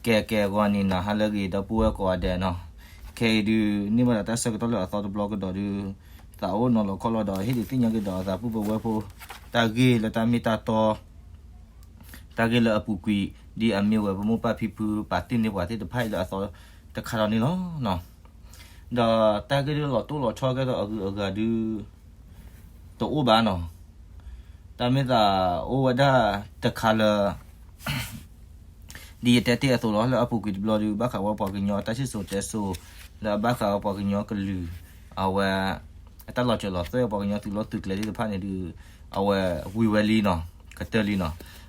ကဲ ကဲ ဂီၤနံၤနၤဟါလၢအဂ့ၤ ဒီပုၢ်ဝဲၢ်ကိးဂၤဒဲးနီၤ. ခဲအံၤဒုး န့ၢ်ဘၣ်ဒီးတၢ်ဆၢကတီၢ်လၢအသီတဘျီကဒီးဒုး သးအိၣ်နီၤလီၤခီလီၤဒီး ဟ့ၣ်ဒုးသ့ၣ်ညါက့ၤဒီးအသးပုၢ်ဖိဝဲၢ်ဖိ တၢ်ဂ့ၢ်လၢတၢ်မ့ၢ်တၢ်တီ တၢ်ဂ့ၢ်လၢအပူၤကွံာ် ဒ်အမ့ၢ်ဝဲပမိၢ်ပၢ်ဖံဖု ပာ်တ့ၢ်န့ၢ်ပှၤသ့ၣ်တဖၣ်အံၤလၢအသီတခါဒီးန့ၣ်လီၤ. ဒီးတၢ်ဂ့ၢ်ဒုးလီၤတိၢ်လီၤဆီကဲထီၣ်အဂုၤအဂၤဒုး တအိၣ်ဘၣ်နီၤ. တၢ်မ့ၢ်သးအိၣ်ဝဲဒၣ်တခါလၢ ဒ်ယတဲတ့ၢ်အသိးလီၤ လၢအပူၤကွံာ်တဘျီဒုး ဘၣ်ဃးဝဲပှၤကညီအတၢ်စံၣ်စိၤတဲစိၤ လၢအဘၣ်ဃးဝဲပှၤကညီကလုာ် အဝဲ အတၢ်လီၤစၢၤလီၤသွဲၣ် ပှၤကညီသုးလီၢ်သုးကျဲသ့ၣ်တဖၣ်န့ၣ်ဒုး အဝဲဝံၤဝဲလံနီၤ, ကတၢၢ်လံနီၤ.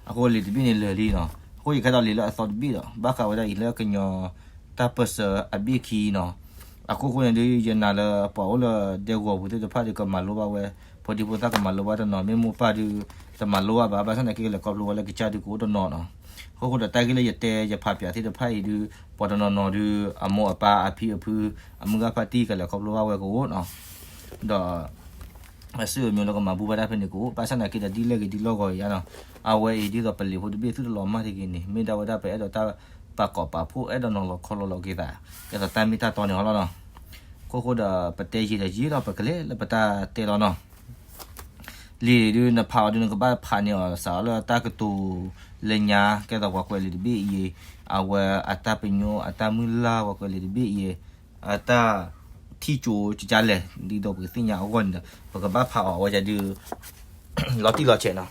အဃိလံာ်တဘ့ၣ်န့ၣ်လၢာ်လံနီၤ. အဃိယကဲထီၣ်လံာ်လၢအသီတဘ့ၣ်ဒီး ဘၣ်ဃးဝဲဒၣ်အံၤလၢကညီတၢ်ပၢၢ်ဆၢအဘ့ၣ်ခံနီၤ. အခိၣ်ဃိန့ၣ်ဒုး ယနာ်လၢပှၤအိၣ်လၢဒဲကဝီၤပူၤသ့ၣ်တဖၣ်ဒုး ကမၤလိဘၣ်ဝဲ, ဖိဒံဖိသၣ်ကမၤလိဘၣ်တနီၤ, မ့ၢ်မိၢ်ပၢ်ဒုး တမၤလိဘၣ်ဘၣ်, ဘၣ်ဆၣ်သနာ်က့ ကလဲၤခီဖျိဝဲလၢကစၢ်ဒုးကအိၣ်တနီၤနီၤ. အဃိဃိဒီး တၢ်ဂ့ၢ်လၢယတဲယဖးပၠးသ့ၣ်တဖၣ်အံၤဒုး ပှၤတနီၤနီၤဒုး အမိၢ်အပၢ်အဖံအဖု အမုၢ်ဂၤဖါတံၢ် ကလဲၤခီဖျိဘၣ်ဝဲကအိၣ်နီၤ. ဒီး အစုအမျိုးလၢကမၤဘူၣ်ဘၣ်တၢ်ဖဲန့ၣ်ကအိၣ်, ဘၣ်ဆၣ်သနာ်က့ဒီး ဒ်လဲၣ်ဂ့ၤဒ်လဲၣ်ဂ့ၤအံၤနီၤ, အဝဲအံၤဒ်သိးပလံာ်ဖိတဘ့ၣ် သုတလီၤမၢ်တဂ့ၤန့ၣ် မ့ၢ်ဒၣ်ဝဲဒၣ်ပအဲၣ်ဒိးတၢ်ပာ်ကီးပာ်ဖှိၣ် အဲၣ်ဒိးနီၤလီၤခီလီၤလီၤက့ၤသး ကဲသိးတၢ်မ့ၢ်တၢ်တီန့ၣ်လီၤနီၤ. အခိၣ်ဃိဒီး ပတဲယံာ်ဒီးယံာ်လီၤ ပကလဲၤလၢပတၢ်တဲလီၤနီၤ. လံာ်ဒုးနဖးအီၤဒုး နကဘၣ်ဖးန့ၢ်အီၤစးထီၣ်လၢတၢ်ကတိၤလၢညါ ကဲသိးပှၤကွဲးလံာ်တဘ့ၣ်အံၤ, အဝဲအတၢ်ပညိၣ်အတၢ်မုၢ်လၢ် ပှၤကွဲးလံာ်တဘ့ၣ်အံၤ အတၢ်ထံၣ်ကၠိကကလဲၣ် ဒ်သိးပကသ့ၣ်ညါအဂီၢ်န့ၣ်ဒီး ပကဘၣ်ဖးအီၤ အဝဲဒၣ်ဒုး လီၤတံၢ်လီၤဆဲးနီၤ.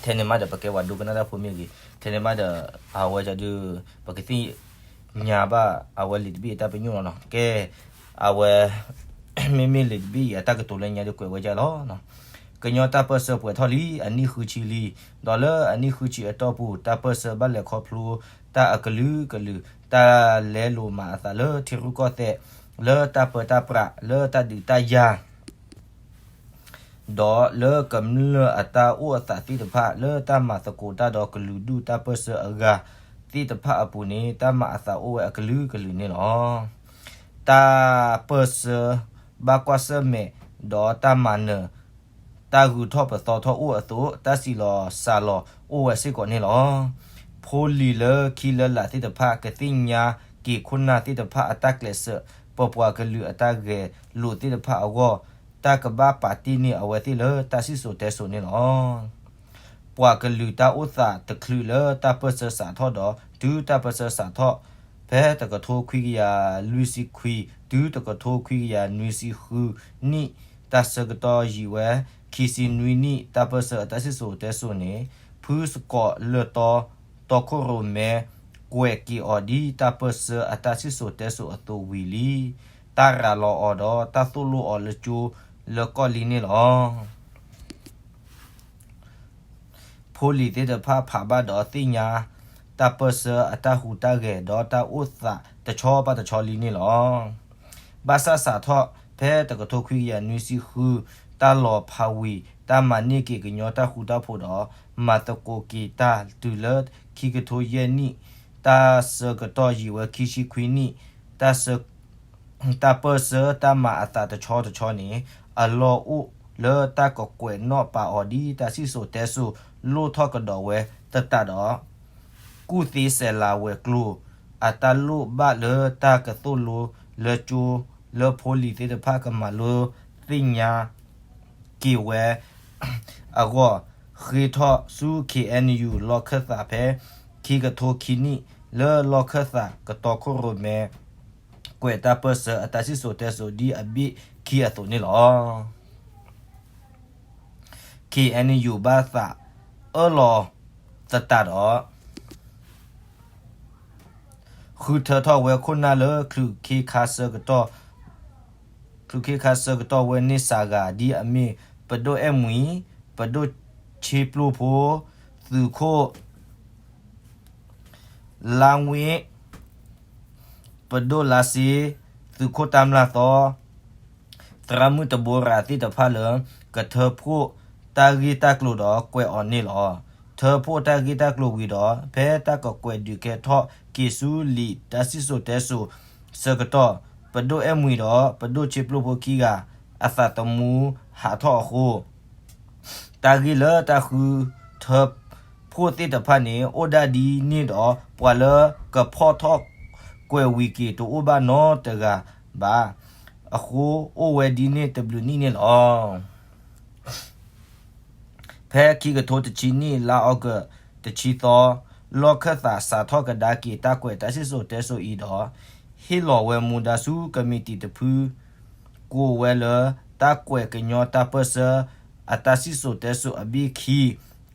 ထဲန့ၣ်မးဒီး ပကဲပှၤဒိကနၣ်တၢ်ဖိမ့ၢ်ဂ့ၤ, ထဲန့ၣ်မးဒီး အဝဲဒၣ်ဒုး ပကသ့ၣ်ညါဘၣ်အဝဲလံာ်တဘ့ၣ်အတၢ်ပညိၣ်လီၤနီၤ. ကဲ အဝဲ မ့မ့ၢ်လံာ်တဘ့ၣ်အံၤ အတၢ်ကတိၤလၢညါဒုး ကွဲးဝဲဒ်အံၤလီၤ. ကညီတၢ်ပၢၢ်ဆၢပှဲၤထီၣ်လံ အနံၣ်ဃုဆံလံ. ဒီးလၢအနံၣ်ဃုဆံအတီၢ်ပူၤ တၢ်ပၢၢ်ဆၢဘၣ်လဲၤခီဖျိ တၢ်အကလုာ်ကလုာ်, တၢ်လဲလိာ်မၤအသးလၢထံရူၢ်ကီၢ်သဲး, လၢတၢ်ပၢတၢ်ပြး, လၢတၢ်ဒုးတၢ်ယၤ ဒီးလၢကမျၢၢ်အတၢ်အိၣ်အသးသ့ၣ်တဖၣ် လၢတၢ်မၤသကိးတၢ်ဒီးကလုာ်ဒူၣ်တၢ်ပၢၢ်ဆၢအဂၤသ့ၣ်တဖၣ်အပူၤန့ၣ် တၢ်မၤအသးအိၣ်ဝဲအကလုာ်ကလုာ်န့ၣ်လီၤ. တၢ်ပၢၢ်ဆၢဘၣ်ကွၢ်ဆၢၣ်မဲာ် ဒီးတၢ်မၤနၢၤ တၢ်ဂုၤထီၣ်ပသီထီၣ်အိၣ်အသိး တၢ်စံးလီၤစှၤလီၤအိၣ်ဝဲစ့ၢ်ကီးန့ၣ်လီၤ. ဖိလံၤလၢခံလၢလာ်သ့ၣ်တဖၣ် ကသ့ၣ်ညါက့ၤခိၣ်နၢ်သ့ၣ်တဖၣ်အတၢ်ကျဲးစၢး ပပှၤကလုာ်အတၢ်ဂဲၤလိာ်သ့ၣ်တဖၣ်အဂီၢ် တၢ်ကဘၣ်ပာ်တ့ၢ်န့ၢ်အဝဲသ့ၣ်လၢတၢ်စံၣ်စိၤတဲစိၤန့ၣ်လီၤ. ပှၤကလုာ်တၢ်အိၣ်သးတချုးလၢတၢ်ပၢၢ်ဆၢစးထီၣ်ဒီး တုၤတၢ်ပၢၢ်ဆၢစးထီၣ် ဖဲတကထိခွံကယၤလွံၢ်ဆံခွံ တုၤတကထိခွံကယၤနွံဆံဃုနံၣ် တၢ်ဆၢကတီၢ်ယံာ်ဝဲ ခံဆံနွံနံၣ် တၢ်ပၢၢ်ဆၢအတၢ်စံၣ်စိၤတဲစိၤန့ၣ် ဖုစကီးလၢတီ တီခိၣ်ရိၣ်မဲ ကွဲးက့ၤအီၤဒ်တၢ်ပၢၢ်ဆၢအတၢ်စံၣ်စိၤတဲစိၤအသိးဝံၤလံ. တၢ်ရၤလီၤအီၤဒီးတၢ်သိၣ်လိအီၤလၢကၠိလၢကီၢ်လံန့ၣ်လီၤ. ဖိလံၤသ့ၣ်တဖၣ်ဖးဘၣ်ဒီးသ့ၣ်ညါ တၢ်ပၢၢ်ဆၢအတၢ်ဟူးတၢ်ဂဲၤ ဒီးတၢ်အိၣ်သးတဆီဘၣ်တဆီလံန့ၣ်လီၤ. ဘၣ်ဆၣ်စးထီၣ်ဖဲတကထိခွံကယၤနွံဆံဃု တၢ်လီၤဖးဝံၤ တၢ်မၤန့ၢ်က့ၤကညီတၢ်ဃူတၢ်ဖိးဒီး မၤသကိးက့ၤတၢ်တုၤလၢခံကထိယဲၢ်နံၣ် တၢ်ဆၢကတီၢ်ယံာ်ဝဲခံဆံခွံနံၣ် တၢ်ဆၢ တၢ်ပၢၢ်ဆၢတၢ်မၤအသးတဆီတဆီန့ၣ် အလီၢ်အိၣ်လၢတၢ်ကကွဲးနီၣ်ပာ်အီၤဒ်တၢ်စံၣ်စိၤတဲစိၤလိၣ်ထီၣ်ကဒီးဝဲသတးဒီး ကူၣ်သ့စဲးလၤဝဲၤကျိၤ အတၢ်လိၣ်ဘၣ်လၢတၢ်ကသိၣ်လိလၢကၠိလၢဖိလံၤသ့ၣ်တဖၣ်ကမၤလိသ့ၣ်ညါက့ၤဝဲအဂီၢ် ဃ့ထီၣ်ဆူ ခ့ၣ်အဲၣ်ယူၣ် လီၢ်ခၢၣ်သးဖဲ ခံကထိခံနံၣ် လၢလီၢ်ခၢၣ်သးကတီခိၣ်ရိၣ်မဲ ကွဲးတၢ်ပၢၢ်ဆၢအတၢ်စံၣ်စိၤတဲစိၤဒ်အဘ့ၣ်ခံအသိးန့ၣ်လီၤ. ခ့ၣ်အဲၣ်ယူၣ် ဘၣ်သးအၢၣ်လီၤသတးဒီး ဃုထၢထီၣ်ဝဲခိၣ်နၢ်လၢ ချုးခ့ခါဆၢကတီၢ်ဝဲန့ၢ်စှၤဂၤ ဒ်အမ့ၢ် ပဒိၣ်အဲၣ်မှံၤ, ပဒိၣ်ဆ့ပျိၢ်ဖိ, သုးခိၣ် လါဝ့ၣ်, ပဒိၣ်လါစ့, သုးခိၣ်တၢ်မျၢ်သီ, သရၣ်မုၣ်တဘိရၤသ့ၣ်တဖၣ်လၢ ကထၢဖှိၣ်တၢ်ဂ့ၢ်တၢ်ကျိၤဒီးကွဲးအီၤန့ၣ်လီၤ. ထၢဖှိၣ်တၢ်ဂ့ၢ်တၢ်ကျိၤဝံၤဒီး ဖဲတၢ်ကကွဲးဒုးကဲထီၣ်က့ၤဆူလံာ်တၢ်စံၣ်စိၤတဲစိၤဆၢကတီၢ် ပဒိၣ်အဲၣ်မှံၤဒီးပဒိၣ်ဆ့ပျိၢ်ဖိခံဂၤ အသးသမူဟးထီၣ်အဃိ တၢ်ဂ့ၢ်လၢတၢ်ဃုထၢဖှိၣ် ခိၣ်သ့ၣ်တဖၣ်န့ၣ် အိၣ်ဒၣ်ဒ်န့ၣ်ဒီး ပှၤလၢကဖီၣ်ထီၣ်ကွဲးဝံၤက့ၤတအိၣ်ဘၣ်နီတဂၤဘၣ်. အဃိအိၣ်ဝဲဒ်န့ၣ်တဘျုးနံၣ်န့ၣ်လီၤ. ဖဲခံကထိတဆံနံၣ် လါအီကူးတဆံသီ, လီၢ်ခၢၣ်သးစးထီၣ်ကဒါက့ၤတၢ်ကွဲးတၢ်စံၣ်စိၤတဲစိၤအံၤဒီး ဟ့ၣ်လီၤဝဲမူဒါဆူကမံးတံာ်တဖု ကိးဝဲလၢ တၢ်ကွဲးကညီတၢ်ပၢၢ်ဆၢအတၢ်စံၣ်စိၤတဲစိၤအဘ့ၣ်ခံ,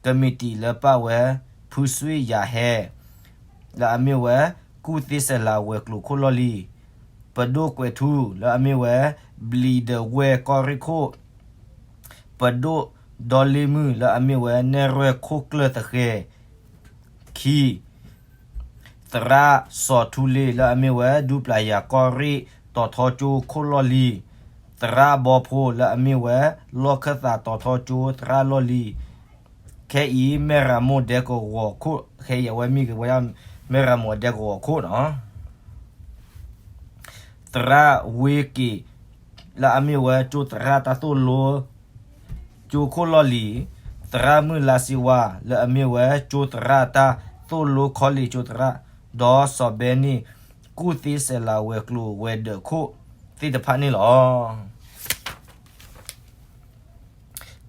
ကမံးတံာ်လၢပာ်ဝဲ ဖုစွ့ယၤဟဲ လၢအမ့ၢ်ဝဲ ကူၣ်သ့စဲးလၤဝဲၤကျိၤခိၣ်လီၢ်လံၤ, ပဒိၣ်ကွဲးထူ လၢအမ့ၢ်ဝဲ ဘျံးဒဝဲၢ်ကီၢ်ရ့ၣ်ခိၣ်, ပဒိၣ်ဒီလ့မုၢ် လၢအမ့ၢ်ဝဲနဲၣ်ရွဲၣ်ခိၣ်ကျၢၢ်သဃဲၤ ခံ, သရၣ်စီၤထူလ့ လၢအမ့ၢ်ဝဲဒူပျၤယၤကီၢ်ရ့ၣ်တီၤထီကၠိခိၣ်လီၢ်လံၤ, သရၣ်ဘီဖိ လၢအမ့ၢ်ဝဲလီၢ်ခၢၣ်သးတီၤထီကၠိသရၣ်လီၢ်လံၤ, ခဲအံၤ မဲၢ်ရမိၢ်ဒဲကဝီၤခိၣ် ခဲအံၤအဝဲမ့ၢ်ဂ့ၤဝဲဒၣ် မဲၢ်ရမိၢ်ဒဲကဝီၤခိၣ်နီၤ သရၣ်ဝ့က့ၤ လၢအမ့ၢ်ဝဲကၠိသရၣ်တၢ်သိၣ်လိကၠိခိၣ်လီၢ်လံၤ, သရၣ်မုၢ်လါစ့ဝါ လၢအမ့ၢ်ဝဲကၠိသရၣ်တၢ်သိၣ်လိခီလ့ၣ်ကၠိသရၣ်, ဒီးစီၤဘဲန့ၣ် ကူၣ်သ့စဲးလၤဝဲၤကျိၤဝဲၤဒၢးခိၣ်သ့ၣ်တဖၣ်န့ၣ်လီၤ.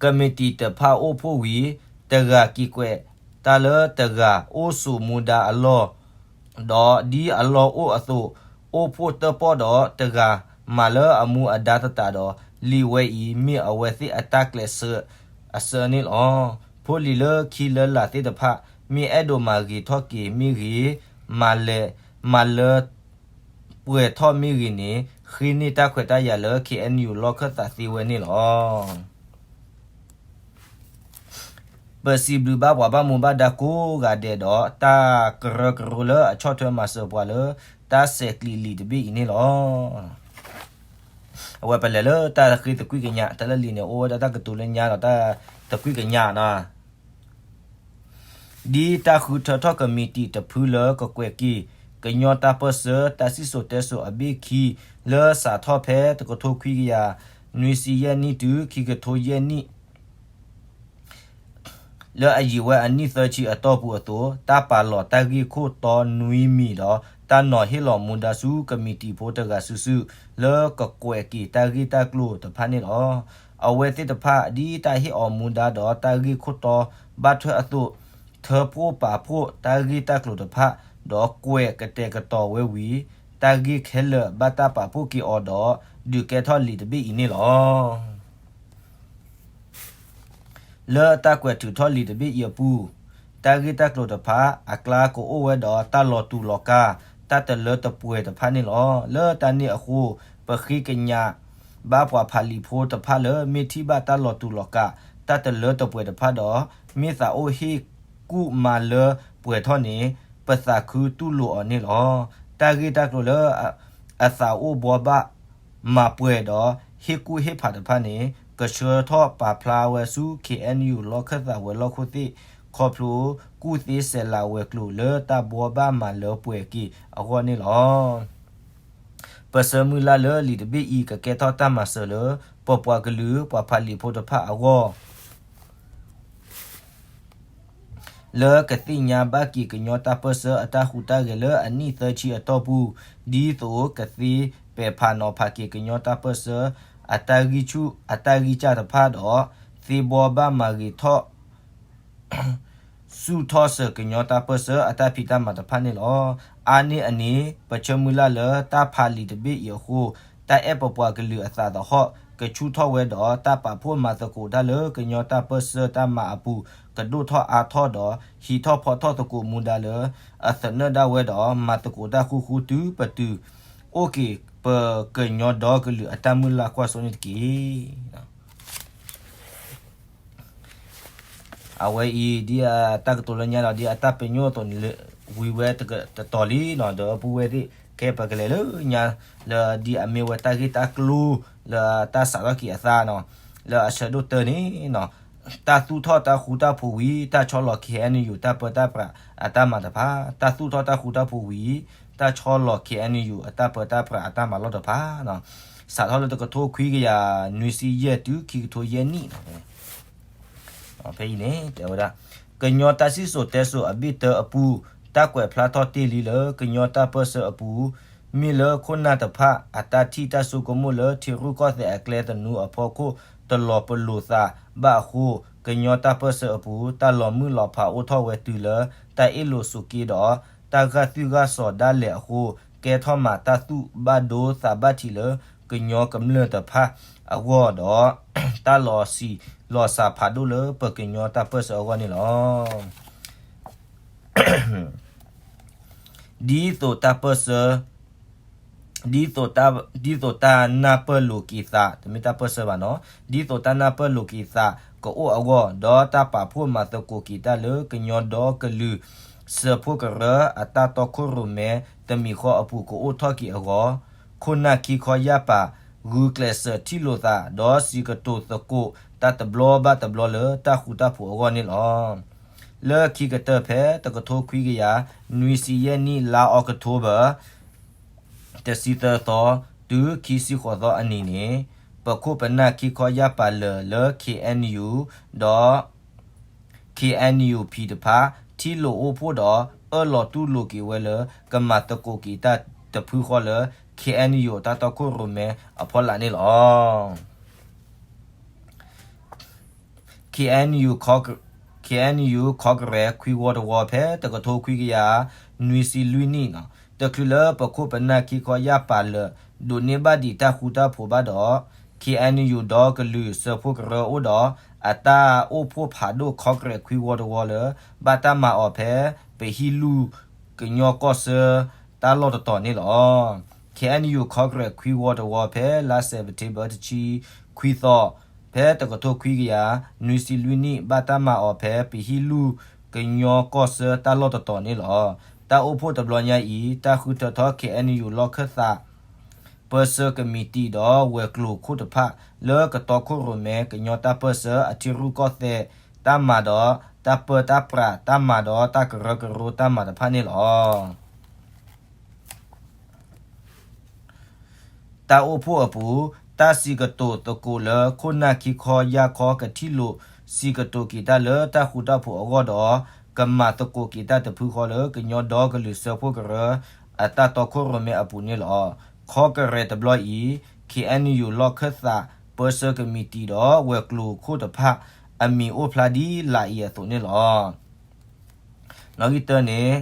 ကမံးတံာ်တဖၣ်အိၣ်ဖှိၣ်ဝံၤ တဂၤက့ၤကွဲးတၢ်လၢတဂၤ အိၣ်ဆိးမူဒါအလီၢ်, ဒီးဒ်အလီၢ်အိၣ်အသိး အိၣ်ဖှိၣ်တၢၣ်ပီၣ်ဒီးတဂၤမၤလၢအမူအဒါသတးဒီး လံာ်ဝဲအံၤ မ့ၢ်အဝဲသ့ၣ်အတၢ်ကျဲးစၢးအဆၢန့ၣ်လီၤ. ဖိလံၤလၢခံလၢလာ်သ့ၣ်တဖၣ် မ့ၢ်အဲၣ်ဒိးမၤဂ့ၤထီၣ်က့ၤမ့ၢ်ဂ့ၤ, မၤလၢ မၤလၢပှဲၤထီၣ်မ့ၢ်ဂ့ၤန့ၣ် ဃ့န့ၢ်တၢ်ခွဲးတၢ်ယာ်လၢ ခ့ၣ်အဲၣ်ယူၣ် လီၢ်ခၢၣ်သးသ့ဝဲန့ၣ်လီၤ. ပစံးဘျုးဘၣ်ပှၤဘၣ်မူဘၣ်ဒါကိးဂၤဒဲးဒီး တၢ်ကရၢကရိလၢအဆီၣ်ထွဲမၤစၢၤပှၤလၢ တၢ်ဆဲးကျိးလံာ်တဘ့ၣ်အံၤန့ၣ်လီၤ. အဝဲပလဲၤလၢတၢ်ဃ့သကွံာ်ကညး တၢ်လၢလံာ်န့ၣ် အိၣ်ဝဲဒၣ်တၢ်ကတိၤလၢညါဒီးတၢ်သကွံာ်ကညးနီၤ ဒ်တၢ်ဃုထၢထီၣ်ကမံးတံာ်တဖုလၢကကွဲးက့ၤ ကညီတၢ်ပၢၢ်ဆၢ တၢ်စံၣ်စိၤတဲစိၤအဘ့ၣ်ခံ လၢစးထီၣ်ဖဲတကထိခွံကယၤနွံဆံယဲၢ်နံၣ်တုၤခံကထိယဲၢ်နံၣ် လၢအယံာ်ဝဲအနံၣ်သၢဆံအတီၢ်ပူၤအသိး တၢ်ပာ်လီၤတၢ်ဂ့ၢ်ခိၣ်တီနွံမံၤဒီး တၢ်နီၤဟ့ၣ်လီၤမူဒါဆူကမံးတံာ်ဖိတဂၤစုာ်စုာ် လၢကကွဲးက့ၤတၢ်ဂ့ၢ်တၢ်ကျိၤတဖၣ်န့ၣ်လီၤ. အဝဲသ့ၣ်တဖၣ် ဒ်တၢ်ဟ့ၣ်အီၤမူဒါဒီးတၢ်ဂ့ၢ်ခိၣ်တီဘၣ်ထွဲအသိး ထၢဖှိၣ်ပာ်ဖှိၣ်တၢ်ဂ့ၢ်တၢ်ကျိၤတဖၣ် ဒီးကွဲးကတဲာ်ကတီၤဝဲဝံၤ တၢ်ဂ့ၢ်ခဲလၢာ်ဘၣ်တၢ်ပာ်ဖှိၣ်က့ၤအီၤဒီး ဒုးကဲထီၣ်လံာ်တဘ့ၣ်အံၤန့ၣ်လီၤ. လၢတၢ်ကွဲးထုးထီၣ်လံာ်တဘ့ၣ်အံၤအပူၤ, တၢ်ဂ့ၢ်တၢ်ကျိၤတဖၣ်အကျါ ကအိၣ်ဝဲဒီးတၢ်လီၤတူာ်လီၤကာ် တၢ်တလၢတပှဲၤတဖၣ်န့ၣ်လီၤ. လၢတၢ်န့ၣ်အဃိ ပဃ့ကညးဘၣ်ပှၤဖးလံာ်ဖိတဖၣ်လၢ မ့ၢ်ထံၣ်ဘၣ်တၢ်လီၤတူာ်လီၤကာ် တၢ်တလၢတပှဲၤတဖၣ်ဒီး မ့ၢ်သးအိၣ်ဟ့ၣ်ကူၣ်မၤလၢပှဲၤထီၣ်န့ၣ် ပသးခုတူၢ်လိာ်အီၤန့ၣ်လီၤ. တၢ်ဂ့ၢ်တၢ်ကျိၤလၢ အသးအိၣ်ဘှီဘၣ်မၤပှဲၤဒီး ဟ့ၣ်ကူၣ်ဟ့ၣ်ဖးတဖၣ်န့ၣ် ကဆှၢထီၣ်ပာ်ဖျါဝဲဆူ ခ့ၣ်အဲၣ်ယူၣ် လီၢ်ခၢၣ်သးဝဲၤလီၢ်ခိၣ်သ့ၣ် ခီဖျိကူၣ်သ့စဲးလၤဝဲၤကျိၤလၢတၢ်ဘှီဘၣ်မၤလၢပှဲၤက့ၤအဂီၢ်န့ၣ်လီၤ. ပဆၢမုၢ်လၢ်လၢလံာ်တဘ့ၣ်အံၤ ကကဲထီၣ်တၢ်မၤစၢၤလၢ ပပှၤကလုာ်ပှၤဖးလံာ်ဖိတဖၣ်အဂီၢ် လၢကသ့ၣ်ညါဘၣ်က့ၤကညီတၢ်ပၢၢ်ဆၢအတၢ်ဟူးတၢ်ဂဲၤလၢအနံၣ်သၢဆံအတီၢ်ပူၤ ဒ်သိးကသ့ပဲာ်ဖးနီၤဖးက့ၤကညီတၢ်ပၢၢ်ဆၢအတၢ်ဂံၢ်ဆူၣ်အတၢ်ဂံၢ်စၢ်တဖၣ်ဒီး သ့ဘှီဘၣ်မၤဂ့ၤထီၣ် ဆူၣ်ထီၣ်စၢၤကညီတၢ်ပၢၢ်ဆၢအတၢ်ဖံးတၢ်မၤတဖၣ်န့ၣ်လီၤ. အါန့ၢ်အန့ၣ် ပဆၢမုၢ်လၢ်လၢတၢ်ဖးလံာ်တဘ့ၣ်အံၤအဃိ တၢ်အဲၣ်ပပှၤကလုာ်အသးသဟီၣ် ကဆူၣ်ထီၣ်ဝဲဒီး တၢ်ပာ်ဖှိၣ်မၤသကိးတၢ်လၢကညီတၢ်ပၢၢ်ဆၢတၢ်မၤအပူၤ ကဒိၣ်ထီၣ်အါထီၣ်ဒီး ဟံးထီၣ်ဖီထီၣ်သကိးမူဒါလၢအသနၢၣ်ဒၣ်ဝဲဒီး မၤသကိးတၢ်ဃူဃူတုၤပတုာ် အိၣ်က့ၤပကညီဒီကလုာ်အတၢ်မုၢ်လၢ်ကွၢ်စိန့ၣ်တက့ၢ်. အဝဲအံၤ ဒ်အတၢ်ကတိၤလၢညါဒီး ဒ်အတၢ်ပညိၣ်အသိးန့ၣ် ဝံၤဝဲတတီၤလံနီၤ ဒီပုၢ်ဝဲၢ်သ့ၣ် ခဲပကလဲၤလၢညါ လၢဒ်အမ့ၢ်ဝဲတၢ်ဂ့ၢ်တၢ်ကျိၤ လၢတၢ်စးထီၣ်က့ၤအသးနီၤ လၢအဆၢဒိၣ်တၢန့ၣ်နီၤ တၢ်သူၣ်ထီၣ်တၢ်ဃူတၢ်ဖိးဝံၤ တၢ်ဆီလီၤ ခ့ၣ်အဲၣ်ယူၣ် တၢ်ပၢတၢ်ပြးအတၢ်မၤတဖၣ် တၢ်သူၣ်ထီၣ်တၢ်ဃူတၢ်ဖိးဝံၤ တၢ်ဆီလီၤ ခ့ၣ်အဲၣ်ယူၣ် အတၢ်ပၢတၢ်ပြးအတၢ်မၤလီၢ်တဖၣ်နီၤ စးထီၣ်လၢတကထိခွံကယၤနွံဆံယဲၢ်တုၤခံကထိယဲၢ်နံၣ်နီၤ ဖဲအံၤန့ၣ် တဲဝဲဒၣ် ကညီတၢ်စံၣ်စိၤတဲစိၤအဘ့ၣ်တၢအပူၤ တၢ်ကွဲးဖျါထီၣ်တ့ၢ်လံလၢကညီတၢ်ပၢၢ်ဆၢအပူၤ မ့ၢ်လၢခိၣ်နၢ်တဖၣ်အတၢ်ထံၣ်တၢ်ဆိကမိၣ်လၢထံရူၢ်ကီၢ်သဲးအကျဲသနူအဖီခိၣ်တလီၤပလိာ်သးဘၣ်အဃိ ကညီတၢ်ပၢၢ်ဆၢအပူၤ တၢ်လီၤမုၢ်လီၤဖးအိၣ်ထီၣ်ဝဲတုၤလၢ တၢ်အ့ၣ်လိာ်ဆိးက့ဒီး တၢ်ဂာ်သွံၣ်ဂာ်စီၤဒၣ်လဲာ်အဃိ ကဲထီၣ်မးတၢ်သူၣ်ဘၣ်ဒိသးဘၣ်ထံးလၢကညီကမျၢၢ်တဖၣ်အဂီၢ်ဒီး တၢ်လီၤဆံးလီၤစှၤဖးဒိၣ်လၢပကညီတၢ်ပၢၢ်ဆၢအဂီၢ်န့ၣ်လီၤ. ဒ်သိးတၢ်ပၢၢ်ဆၢ ဒ်သိးတၢ် ဒ်သိးတၢ်နၢ်ပၢၢ်လိာ်က့ၤသး တမ့ၢ်တၢ်ပၢၢ်ဆၢဘၣ်နီၤ, ဒ်သိးတၢ်နၢ်ပၢၢ်လိာ်က့ၤသးကအိၣ်အဂီၢ် ဒီးတၢ်ပာ်ဖှိၣ်မၤသကိးက့ၤတၢ်လၢကညီဒီကလုာ် စၢဖှိၣ်ကရၢ အတၢ်တီခိၣ်ရိၣ်မဲတမံၤဃီအပူၤကအိၣ်ထီၣ်က့ၤအဂီၢ် ခိၣ်နၢ်ခံခီယာ်ပာ် ဂုာ်ကျဲးစၢးထံၣ်လိာ်သး ဒီးစံးကတိၤသကိးတၢ်တဘျီဘၣ်တဘျီလၢတၢ်ဃူတၢ်ဖိးအဂီၢ်န့ၣ်လီၤ. လၢခံကတၢၢ်ဖဲတကထိခွံကယၤ နွံဆံယဲၢ်နံၣ် လါအီးကထိဘၢၣ် တဆံသၢသီ တုၤခံဆံဃိးသီအနံၤန့ၣ် ပခိၣ်ပနၢ်ခံခီယာ်ပာ်လၢာ်လၢ ခ့ၣ်အဲၣ်ယူၣ် ဒီး ခ့ၣ်အဲၣ်ယူၣ်ဖံၣ်တဖၣ် ထံၣ်လိာ်အိၣ်ဖှိၣ်ဒီး အၢၣ်လီၤတူၢ်လိာ်က့ၤဝဲလၢ ကမၤသကိးက့ၤတၢ်တဖုဃီလၢ ခ့ၣ်အဲၣ်ယူၣ်အတၢ်တီခိၣ်ရိၣ်မဲအဖီလာ်န့ၣ်လီၤ. ခ့ၣ်အဲၣ်ယူၣ် ခ့ၣ်အဲၣ်ယူၣ် ခီကရဲး ခွံဝီတဝီ ဖဲတကထိခွံကယၤ နွံဆံလွံၢ်နံၣ် တချုးလၢပခိၣ်ပနၢ်ခံခီယာ်ပာ်လၢာ် ဒိးန့ၢ်ဘၣ်ဒံးတၢ်ဃူတၢ်ဖိးဘၣ်ဒီး ခ့ၣ်အဲၣ်ယူၣ် ဒီကလုာ်စၢဖှိၣ်ကရၢအိၣ်ဒီး အတၢ်အိၣ်ဖှိၣ်ဖးဒိၣ် ခီကရဲး ခွံဝီတဝီ လၢ ဘၣ်တၢ်မၤအီၤဖဲ ပဟံၣ်လူၢ်ကညီကီၢ်ဆၢ တၢ်လီၢ်တတီၤန့ၣ်လီၤ. ခ့ၣ်အဲၣ်ယူၣ် ခီကရဲး ခွံဝီတဝီ ဖဲလါစဲးပထ့ဘၢၣ် တဆံခွံသီ ဖဲတကထိခွံကယၤ နွံဆံလွံၢ်နံၣ် ဘၣ်တၢ်မၤအီၤဖဲ ပဟံၣ်လူၢ်ကညီကီၢ်ဆၢ တၢ်လီၢ်တတီၤန့ၣ်လီၤ. တၢ်အိၣ်ဖှိၣ်တဘျီညါအံၤ တၢ်ဃုထၢထီၣ် ခ့ၣ်အဲၣ်ယူၣ် လီၢ်ခၢၣ်သး ပၢဆှၢကမံးတံာ်ဒီးဝဲၤကျိၤခိၣ်တဖၣ် လၢကတီခိၣ်ရိၣ်မဲ ကညီတၢ်ပၢၢ်ဆၢ အထံရူၢ်ကီၢ်သဲးတၢ်မၤဒီး တၢ်ပၢတၢ်ပြးတၢ်မၤဒီး တၢ်ကရၢကရိတၢ်မၤတဖၣ်န့ၣ်လီၤ. တၢ်အိၣ်ဖှိၣ်အပူၤ တၢ်စံးကတိၤသကိးလၢ ခိၣ်နၢ်ခံခီယာ်ခီ ကထံၣ်လိာ်စံးကတိၤက့ၤတၢ်လၢတၢ်ဃူတၢ်ဖိးအဂီၢ်ဒီး ကမၤသကိးက့ၤတၢ်တဖုဃီလၢ ကညီဒီကလုာ်စၢဖှိၣ်ကရၢ အတၢ်တီခိၣ်ရိၣ်မဲအပူၤန့ၣ်လီၤ. ခီကရဲးတဘျီအံၤ ခ့ၣ်အဲၣ်ယူၣ် လီၢ်ခၢၣ်သး ပၢဆှၢကမံးတံာ်ဒီးဝဲၤကျိၤခိၣ်တဖၣ် အမံၤအိၣ်ဖျါဒ်လာ်အံၤအသိးန့ၣ်လီၤ. နီၣ်ဂံၢ်တၢန့ၣ်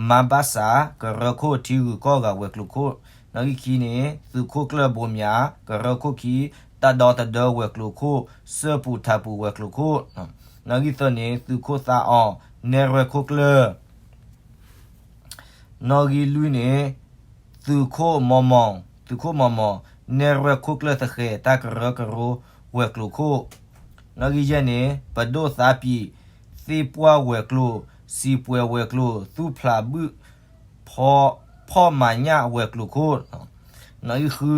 မါဘၣ်စး ကရၢခိၣ်ထံဂုၤကီၢ်ဂၤဝဲၤကျိၤခိၣ်, နီၣ်ဂံၢ်ခံန့ၣ် သုးခိၣ်ကျၢၢ်ဘိမၠး ကရၢခိၣ်ခံ တၢ်ဒီသဒၢဝဲၤကျိၤခိၣ် စၢၢ်ပူၤထးပူၤဝဲၤကျိၤခိၣ်, နီၣ်ဂံၢ်သၢန့ၣ် သုးခိၣ်သးအီၤ နဲၣ်ရွဲၣ်ခိၣ်ကျၢၢ် နီၣ်ဂံၢ်လွံၢ်န့ၣ် သုးခိၣ်မီၤမီၤ, သုးခိၣ်မီၤမီၤ နဲၣ်ရွဲၣ်ခိၣ်ကျၢၢ်သဃဲၤ တၢ်ကရၢကရိဝဲၤကျိၤခိၣ်, နီၣ်ဂံၢ်ယဲၢ်န့ၣ် ပဒိၣ်သးပံး သ့ၣ်ပှၢ်ဝဲၤကျိၤ, စံးပှဲၤဝဲၤကျိၤ, သူၣ်ဖျးဘုၣ် ဖီ ဖီၣ်မၤညၣ်ဝဲၤကျိၤခိၣ်, နီၣ်ဂံၢ်ဃု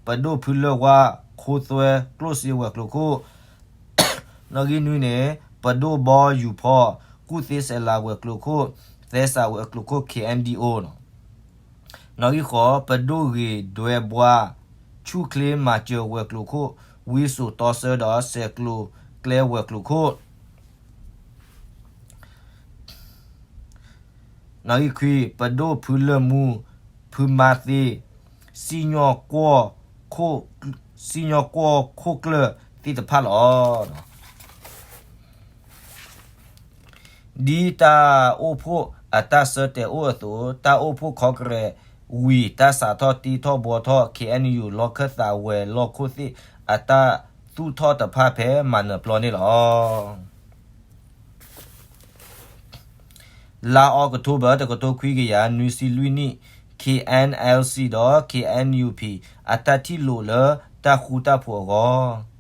ပဒိၣ်ဖုလၢၢ်ဝါ ခိသွဲကျိၣ်စ့ဝဲၤကျိၤခိၣ်, နီၣ်ဂံၢ်နွံန့ၣ် ပဒိၣ်ဘီယူၤဖီ ကူၣ်သ့စဲးလၤဝဲၤကျိၤခိၣ်, သဲစးဝဲၤကျိၤခိၣ် ခ့ၣ်အဲၣ်ဒံၣ်အိၣ်, နီၣ်ဂံၢ်ဃိး ပဒိၣ်ဂ့ၤဒွဲဘှါ ဆူၣ်ချ့မၤစၢၤဝဲၤကျိၤခိၣ်, ဝံစိာ်တီဆၢဒီးစဲးကျိၤကျဲဝဲၤကျိၤခိၣ် နီၣ်ဂံၢ်ခွံ ပဒိၣ်ဖုလၢၢ်မူ ဖုမါသ့ စံၣ်ညီၣ်ကွီၢ်ခိၣ်ကျၢၢ်သ့ၣ်တဖၣ်လီၤ. ဒ်တၢ်အိၣ်ဖှိၣ်အတၢ်ဆၢတဲာ်အိၣ်အသိး တၢ်အိၣ်ဖှိၣ်ခီကရဲးဝံၤ တၢ်စးထီၣ်တ့ထီၣ်ဘှီထီၣ် ခ့ၣ်အဲၣ်ယူၣ် လီၢ်ခၢၣ်သးဝဲၤလီၢ်ခိၣ်သ့ၣ် အတၢ်သူၣ်ထီၣ်တဖၣ်ဖဲမၤနၢၤပျီန့ၣ်လီၤ. လါအီးကထိဘၢၣ် တကထိခွံကယၤ နွံဆံလွံၢ်နံၣ် ခ့ၣ်အဲၣ်အၣ်အၣ်စံၣ် ဒီး ခ့ၣ်အဲၣ်ယူၣ်ဖံၣ် အတၢ်ထံၣ်လိာ်လၢတၢ်ဃူတၢ်ဖိးအဂီၢ်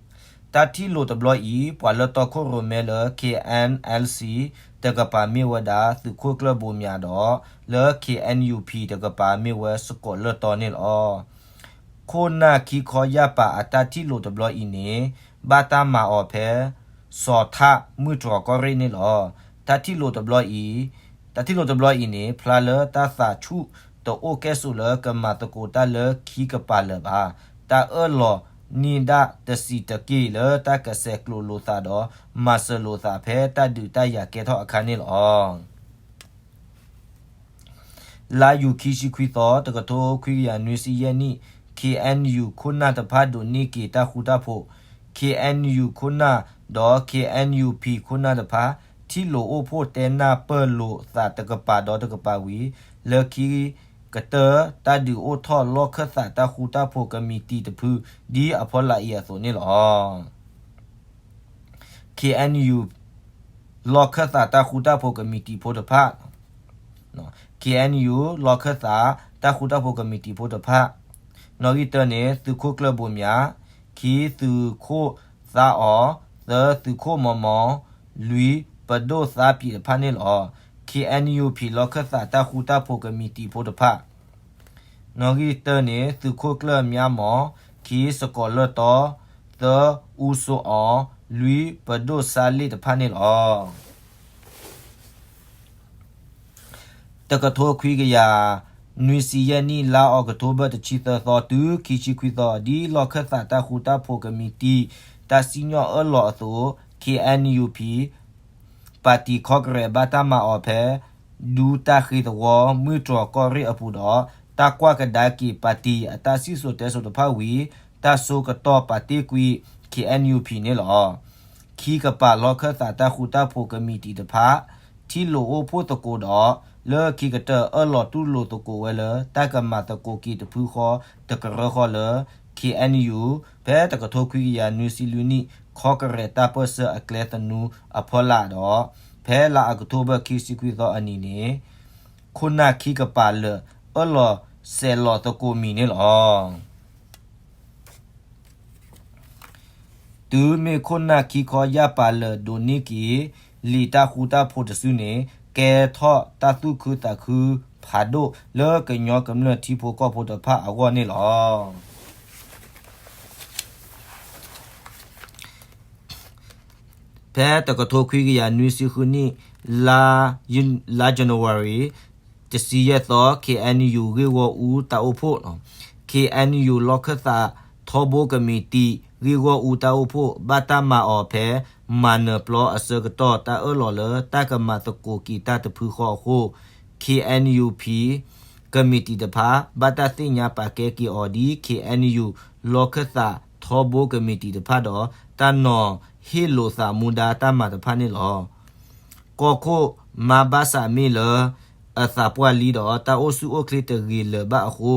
တၢ်ထံၣ်လိာ်တဘျီအံၤ ပှၤလၢတီခိၣ်ရိၣ်မဲလၢ ခ့ၣ်အဲၣ်အၣ်အၣ်စံၣ် တကပၤမ့ၢ်ဝဲဒၣ် သုးခိၣ်ကျၢၢ်ဘိမၠးဒီး လၢ ခ့ၣ်အဲၣ်ယူၣ်ဖံၣ် တကပၤမ့ၢ်ဝဲစကိးလၢၢ်တီန့ၣ်လီၤ. ခိၣ်နၢ်ခံခီယာ်ပာ်အတၢ်ထံၣ်လိာ်တဘျီအံၤန့ၣ် ဘၣ်တၢ်မၤအီၤဖဲ စီၤထၣ်မုၢ်တြီၤကီၢ်ရ့ၣ်န့ၣ်လီၤ. တၢ်ထံၣ်လိာ်တဘျီအံၤ တၢ်ထံၣ်လိာ်တဘျီအံၤန့ၣ် ဖျါလၢတၢ်သးဆူၣ်တအိၣ်ကဲၣ်ဆိးလၢကမၤသကိးတၢ်လၢခံကပၤလၢၤဘၣ်. တၢ်အၢၣ်လီၤ န့ၢ်ဒၣ်တစံးတက့ၢ်လၢတၢ်ကဆဲးကျိးလိာ်သးဒီး မၤစၢၤလိာ်သးဖဲတၢ်ဒုးတၢ်ယၤကဲထီၣ်အခါန့ၣ်လီၤ. လါယူၤခံဆံခွံသီ တကထိခွံကယၤနွံဆံယဲၢ်နံၣ် ခ့ၣ်အဲၣ်ယူၣ် ခိၣ်နၢ်တဖၣ်ဒိးန့ၢ်က့ၤတၢ်ဃူတၢ်ဖိး, ခ့ၣ်အဲၣ်ယူၣ် ခိၣ်နၢ် ဒီး ခ့ၣ်အဲၣ်ယူၣ်ဖံၣ် ခိၣ်နၢ်တဖၣ် ထံၣ်လိာ်အိၣ်ဖှိၣ်တဲနၢ်ပၢၢ်လိာ်သးတကပၤဒီးတကပၤဝံၤ လၢခံကတၢၢ် တၢ်ဒုးအိၣ်ထီၣ်လီၢ်ခၢၣ်သးတၢ်ဃူတၢ်ဖိးကမံးတံာ်တဖု ဒ်အဖီလာ်အံၤအသိးန့ၣ်လီၤ. ခ့ၣ်အဲၣ်ယူၣ် လီၢ်ခၢၣ်သးတၢ်ဃူတၢ်ဖိးကမံးတံာ်ဖိတဖၣ် ခ့ၣ်အဲၣ်ယူၣ် လီၢ်ခၢၣ်သးတၢ်ဃူတၢ်ဖိးကမံးတံာ်ဖိတဖၣ် နီၣ်ဂံၢ်တၢန့ၣ် သုးခိၣ်ကျၢၢ်ဘိးမၠး, ခံ သုးခိၣ်သးအီၤ, သၢ သုးခိၣ်မီၤမီၤ, လွံၢ် ပဒိၣ်သးပံးတဖၣ်န့ၣ်လီၤ. ခ့ၣ်အဲၣ်ယူၣ်ဖံၣ် လီၢ်ခၢၣ်သးတၢ်ဃူတၢ်ဖိးကမံးတံာ်ဖိတဖၣ် နီၣ်ဂံၢ်တၢန့ၣ် သုးခိၣ်ကျၢၢ်မၠါမီၤ, ခံ စကီးလၢၢ်တီ, သၢ အူစိအီၤ, လွံၢ် ပဒိၣ်စါလ့ၣ်တဖၣ်န့ၣ်လီၤ. တကထိခွံကယၤနွံဆံယဲၢ်နံၣ် လါအီးကထိဘၢၣ် တဆံသၢသီ တုၤခံဆံခွံသီ ဒ်လီၢ်ခၢၣ်သးတၢ်ဃူတၢ်ဖိးကမံးတံာ် တၢ်စံၣ်ညီၣ်အၢၣ်လီၤအသိး ခ့ၣ်အဲၣ်ယူၣ်ဖံၣ် ပၣ်တံၣ်ခီကရဲး ဘၣ်တၢ်မၤအီၤဖဲ ဒူတၢ်ဃ့သဝီ မုၢ်တြီၢ်ကီၢ်ရ့ၣ်အပူၤဒီး တၢ်ကွၢ်ကဒါက့ၤပၣ်တံၣ်အတၢ်စံၣ်စိၤတဲစိၤတဖၣ်ဝံၤ တၢ်ဆိကတီၢ်ပာ်တ့ၢ်ကွံာ် ခ့ၣ်အဲၣ်ယူၣ်ဖံၣ်န့ၣ်လီၤ. ခံကပၤလီၢ်ခၢၣ်သးတၢ်ဃူတၢ်ဖိးကမံးတံာ်တဖၣ် ထံၣ်လိာ်အိၣ်ဖှိၣ်သကိးဒီး လၢခံကတၢၢ် အၢၣ်လီၤတူၢ်လိာ်သကိးဝဲလၢ တၢ်ကမၤသကိးက့ၤတဖုဃီ တကရၢဃီလၢ ခ့ၣ်အဲၣ်ယူၣ် ဖဲတကထိခွံကယၤနွံဆံလွံၢ်နံၣ် ခီကရဲးတၢ်ပၢၢ်ဆၢအကျဲသနူအဖီလာ်ဒီး ဖဲလါအီးကထိဘၢၣ် ခံဆံခွံသီအနံၤန့ၣ် ခိၣ်နၢ်ခံကပၤလၢာ် အၢၣ်လီၤစဲးလီၤသကိးမံၤန့ၣ်လီၤ. တုၤမ့ၢ်ခိၣ်နၢ်ခံခီယၢ်ပၤလၢာ်ဒိးန့ၢ်က့ၤ လံာ်တၢ်ဃူတၢ်ဖိးတစုန့ၣ် ကဲထီၣ်တၢ်သူၣ်ခုသးခုဖးဒိၣ်လၢကညီကမျၢၢ်ထံဖိကီၢ်ဖိတဖၣ်အဂီၢ်န့ၣ်လီၤ. ဖဲတကထိခွံကယၤနွံဆံဃုနံၣ် လါ လါ January တဆံယဲၢ်သီ ခ့ၣ်အဲၣ်ယူၣ် ဂ့ၢ်ဂီၢ်အူတၢ်အိၣ်ဖှိၣ် ခ့ၣ်အဲၣ်ယူၣ် လီၢ်ခၢၣ်သးထီဘိကမံးတံာ် ဂ့ၢ်ဂီၢ်အူတၢ်အိၣ်ဖှိၣ် ဘၣ်တၢ်မၤအီၤဖဲ မၤနၢၤပျီအဆၢကတီၢ် တၢ်အၢၣ်လီၤလၢတၢ်ကမၤသကိးက့ၤတၢ်တဖုဃီအဃိ ခ့ၣ်အဲၣ်ယူၣ်ဖံၣ် ကမံးတံာ်တဖၣ် ဘၣ်တၢ်သ့ၣ်ညါပာ်ကဲက့ၤအီၤဒ် ခ့ၣ်အဲၣ်ယူၣ် လီၢ်ခၢၣ်သးထီဘိကမံးတံာ်တဖၣ်ဒီး တၢ်နီၤဟ့ၣ်လိာ်သးမူဒါတၢ်မၤတဖၣ်န့ၣ်လီၤ. ကီၢ်ခိၣ်မါဘၣ်ဆၣ်မ့ၢ်လၢ အသးပှၢ်လံဒီး တၢ်အိၣ်ဆူၣ်အိၣ်ချ့တဂ့ၤလၢၤဘၣ်အဃိ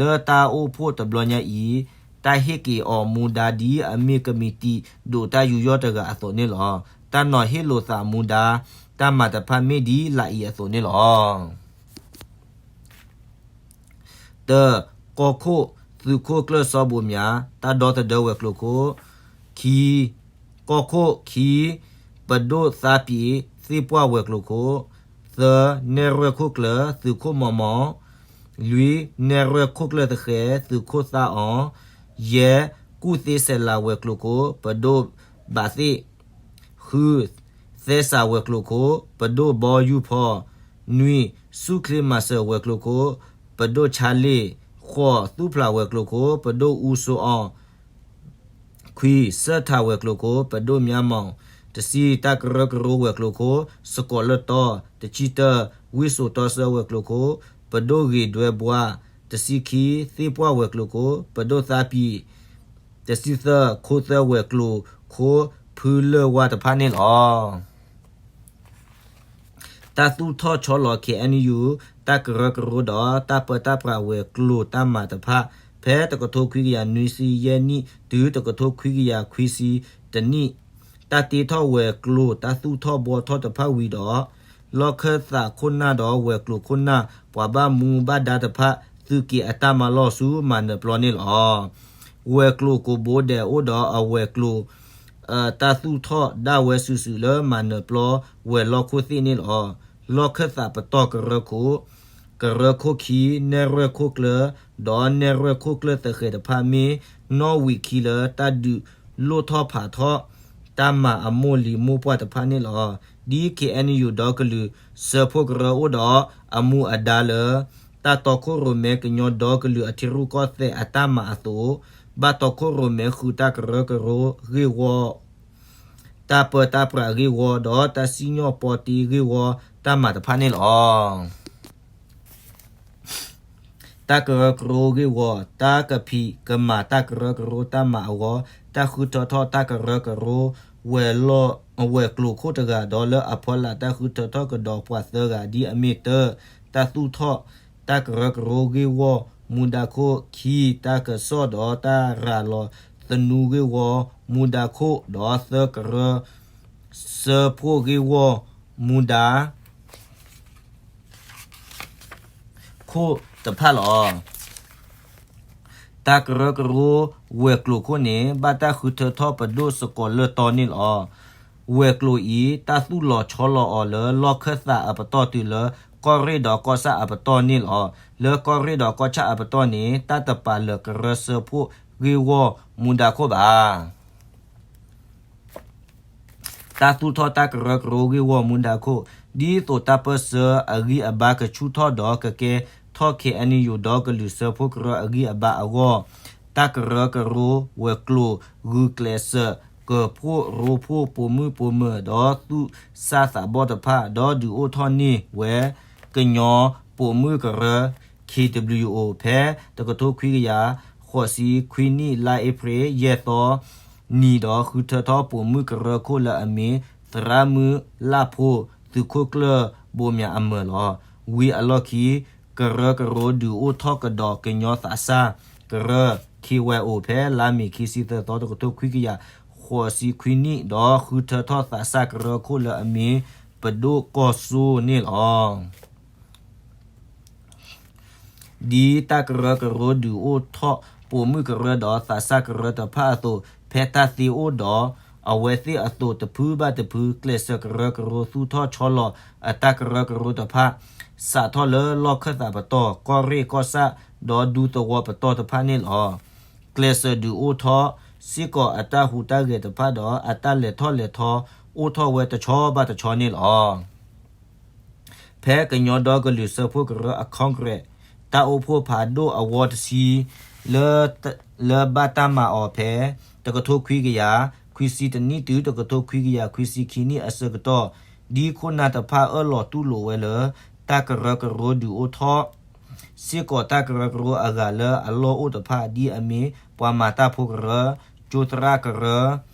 လၢတၢ်အိၣ်ဖှိၣ်တဘျီညါအံၤ တၢ်ဟ့ၣ်က့ၤအီၤမူဒါဒ်အမ့ၢ်ကမံးတံာ်ဒိးတၢ်ယူးယီၣ်တဂၤအသိးန့ၣ်လီၤ. တၢ်နီၤဟ့ၣ်လိာ်သးမူဒါ တၢ်မၤတဖၣ်မ့ၢ်ဒ်လာ်အံၤအသိးန့ၣ်လီၤ. တၢ ကီၢ်ခိၣ် သုးခိၣ်ကျၢၢ်စီၤဘိးမၠး တၢ်ဒီသဒၢဝဲၤကျိၤခိၣ်, ခံ ကီၢ်ခိၣ် ခံ ပဒိၣ်သးပံာ် သ့ၣ်ပှၢ်ဝဲၤကျိၤခိၣ်, သၢ နဲၣ်ရွဲၣ်ခိၣ်ကျၢၢ် သုးခိၣ်မီၤမီၤ, လွံၢ် နဲၣ်ရွဲၣ်ခိၣ်ကျၢၢ်သဃဲၤ သုးခိၣ်သးအီၤ, ယဲၢ် ကူၣ်သ့စဲးလၤဝဲၤကျိၤခိၣ် ပဒိၣ်ဘးသ့ၣ်, ဃု သဲစးဝဲၤကျိၤခိၣ် ပဒိၣ်ဘီယူၢ်ဖီ, နွံ ဆူၣ်ချ့မၤစၢၤဝဲၤကျိၤခိၣ် ပဒိၣ်ဆါလ့ၣ်, ဃိး သူၣ်ဖျးဝဲၤကျိၤခိၣ် ပဒိၣ်အူစိအီၤ, ခွံ စၢၣ်ထးဝဲၤကျိၤခိၣ် ပဒိၣ်မၠါမီၤ, တဆံ တၢ်ကရၢကရိဝဲၤကျိၤခိၣ် စကီးလၢၢ်တီ, တဆံတၢ ဝ့ၢ်စိာ်တီဆၢဝဲၤကျိၤခိၣ် ပဒိၣ်ဂ့ၤဒွဲဘှါ, တဆံခံ သ့ၣ်ပှၢ်ဝဲၤကျိၤခိၣ် ပဒိၣ်သးပံာ်, တဆံသၢ ခိၣ်သၢဝဲၤကျိၤခိၣ် ဖုလၢၢ်ဝါတဖၣ်န့ၣ်လီၤ. တၢ်သူၣ်ထီၣ်ဆီလီၤ ခ့ၣ်အဲၣ်ယူၣ် တၢ်ကရၢကရိဒီး တၢ်ပၢတၢ်ပြးဝဲၤကျိၤတၢ်မၤတဖၣ် ဖဲတကထိခွံကယၤနွံဆံယဲၢ်နံၣ် တုၤတကထိခွံကယၤခွံဆံတနံၣ် တၢ်တ့ထီၣ်ဝဲၤကျိၤ တၢ်သူၣ်ထီၣ်ဘှီထီၣ်တဖၣ်ဝံၤဒီး လီၢ်ခၢၣ်သးခိၣ်နၢ်ဒီးဝဲၤကျိၤခိၣ်နၢ် ပှၤဘၣ်မူဘၣ်ဒါတဖၣ် သုးက့ၤအတၢ်မၤလီၢ်ဆူမၤနၢၤပျီန့ၣ်လီၤ. ဝဲၤကျိၤကိးဘိဒဲးအိၣ်ဒီးအဝဲၤကျိၤ တၢ်သူၣ်ထီၣ်ဒၣ်ဝဲစုာ်စုာ်လၢမၤနၢၤပျီဝဲၤလီၢ်ခိၣ်သ့ၣ်န့ၣ်လီၤ. လီၢ်ခၢၣ်သးပတီၢ်ကရၢခိၣ်, ကရၢခိၣ်ခံ နဲၣ်ရွဲၣ်ခိၣ်ကျၢၢ် ဒီးနဲၣ်ရွဲၣ်ခိၣ်ကျၢၢ်သဃဲၤတဖၣ်မ့ၢ် နီၣ်ဝံာ်ခံလၢတၢ်ဒုးလိၣ်ထီၣ်ဖးထီၣ် တၢ်မၤအမိၢ်လံၤမိၢ်ပှၢ်တဖၣ်န့ၣ်လီၤ. ဒ် ခ့ၣ်အဲၣ်ယူၣ် ဒီကလုာ်စၢဖှိၣ်ကရၢအိၣ်ဒီးအမူအဒါလၢ တၢ်တီခိၣ်ရိၣ်မဲကညီဒီကလုာ်အထံရူၢ်ကီၢ်သဲးအတၢ်မၤအသိး, ဘၣ်တီခိၣ်ရိၣ်မဲဃုာ်တၢ်ကရၢကရိဂ့ၢ်ဝီ, တၢ်ပၢတၢ်ပြးဂ့ၢ်ဝီ ဒီးတၢ်စံၣ်ညီၣ်ပီတ့ဂ့ၢ်ဝီတၢ်မၤတဖၣ်န့ၣ်လီၤ. တၢ်ကရၢကရိဂ့ၢ်ဝီ, တၢ်ကဖံးကမၤတၢ်ကရၢကရိတၢ်မၤအဂီၢ်, တၢ်ဃုထၢထီၣ်တၢ်ကရၢကရိ ဝဲၤကျိၤခိၣ်တဂၤ ဒီးလၢအဖီလာ်တၢ်ဃုထၢထီၣ်ကဒီးပှၤသၢဂၤ ဒ်အမ့ၢ်တၢ, တၢ်သူၣ်ထီၣ်တၢ်ကရၢကရိဂ့ၢ်ဝီမူဒါခိၣ်, ခံ, တၢ်ကစီၣ်ဒီးတၢ်ရၤလီၤသနူဂ့ၢ်ဝီမူဒါခိၣ်, ဒီးသၢ, ကရၢစၢဖှိၣ်ဂ့ၢ်ဝီမူဒါ ခိၣ်တဖၣ်လီၤ. တၢ်ကရၢကရိဝဲၤကျိၤခိၣ်န့ၣ် ဘၣ်တၢ်ဃုထၢထီၣ်ပဒိၣ်စကိးလၢၢ်တီန့ၣ်လီၤ. ဝဲၤကျိၤအံၤ တၢ်သူၣ်လီၤဆီလီၤအီၤလၢလီၢ်ခၢၣ်သးအပတီၢ်တုၤလၢကီၢ်ရ့ၣ်ဒီးကီၢ်ဆၣ်အပတီၢ်န့ၣ်လီၤ. လၢကီၢ်ရ့ၣ်ဒီးကီၢ်ဆၣ်အပတီၢ်န့ၣ် တၢ်တပာ်လၢာ်ကရၢစၢဖှိၣ်ဂ့ၢ်ဝီမူဒါခိၣ်ဘၣ်. တၢ်သူၣ်ထီၣ်တၢ်ကရၢကရိဂ့ၢ်ဝီမူဒါခိၣ်, ဒ်သိးတၢ်ပၢၢ်ဆၢအဂံၢ်အဘါကဆူၣ်ထီၣ်ဒီးကကဲထီၣ် ခ့ၣ်အဲၣ်ယူၣ် ဒီးကလုာ်စၢဖှိၣ်ကရၢအဂံၢ်အဘါအဂီၢ်, တၢ်ကရၢကရိဝဲၤကျိၤ ဂုာ်ကျဲးစၢးကဖှိၣ်ရိဖှိၣ်ပိာ်မုၣ်ပိာ်မၢၤ ဒီးသူၣ်စၢ်သးဘီၣ်တဖၣ် ဒီးဒုးအိၣ်ထီၣ်န့ၢ်ဝဲ ကညီပိာ်မုၣ်ကရၢ ခ့ၣ်ဒဘလျူၣ်အိၣ် ဖဲတကထိခွံကယၤ ဃိးဆံခွံနံၣ် လါအ့ဖြ့ၣ် ယဲၢ်သီနံၤ ဒီးဃုထၢထီၣ်ပိာ်မုၣ်ကရၢခိၣ်လၢအမ့ၢ် သရၣ်မုၣ်လၢ်ဖိ သုးခိၣ်ကျၢၢ်ဘိးမၠးအမၢၢ်လီၤ. ဝံၤအလီၢ်ခံ ကရၢကရိဒုးအိၣ်ထီၣ်ကဒီးကညီသးစၢ်ကရၢ ခ့ၣ်ဝဲၣ်အိၣ် ဖဲလါမ့ၤခံဆံသၢသီ တကထိခွံကယၤ ဃိးဆံခွံနံၣ် ဒီးဃုထၢထီၣ်သးစၢ်ကရၢခိၣ်လၢအမ့ၢ် ပဒိၣ်ကီၢ်စိန့ၣ်လီၤ. ဒ်တၢ်ကရၢကရိဒုးအိၣ်ထီၣ်ပိာ်မုၣ်ကရၢဒီးသးစၢ်ကရၢတဖၣ်အသိး, ဖဲတၢ်သ့အိၣ်ဒီးအဝဲသ့ၣ်အသိး တဖုဘၣ်တဖု ကျဲးစၢးကရၢကရိသူၣ်ထီၣ်ဆီလီၤအတၢ်ကရၢကရိတဖၣ် စးထီၣ်လၢလီၢ်ခၢၣ်သးပတီၢ်, ကီၢ်ရ့ၣ်ကီၢ်ဆၣ် ဒီးဒူသဝီပတီၢ်တဖၣ်န့ၣ်လီၤ. ကျဲးစၢးဒုးအိၣ်ထီၣ်စ့ၢ်ကီးအတၢ်ဟူးတၢ်ဂဲၤတဖၣ်ဒီး အတၢ်လဲၤထီၣ်လဲၤထီ အိၣ်ထီၣ်ဝဲတဆီဘၣ်တဆီန့ၣ်လီၤ. ဖဲကညီဒီကလုာ်စၢဖှိၣ်ကရၢအ Congress တၢ်အိၣ်ဖှိၣ်ဖးဒိၣ်အဝီတဆံ လၢ လၢဘၣ်တၢ်မၤအီၤဖဲ တကထိခွံကယၤခွံဆံတနံၣ်တုၤ တကထိခွံကယၤခွံဆံခံနံၣ်အဆၢကတီၢ်, ဒ်ခိၣ်နၢ်တဖၣ်အၢၣ်လီၤတူၢ်လိာ်ဝဲလၢ တၢ်ကရၢကရိဒုးအိၣ်ထီၣ်စ့ၢ်ကီးတၢ်ကရၢကရိအဂၤလၢအလီၢ်အိၣ်တဖၣ် ဒ်အမ့ၢ် ပှၤမၤတၢ်ဖိကရၢ, ကၠိသရၣ်ကရၢ,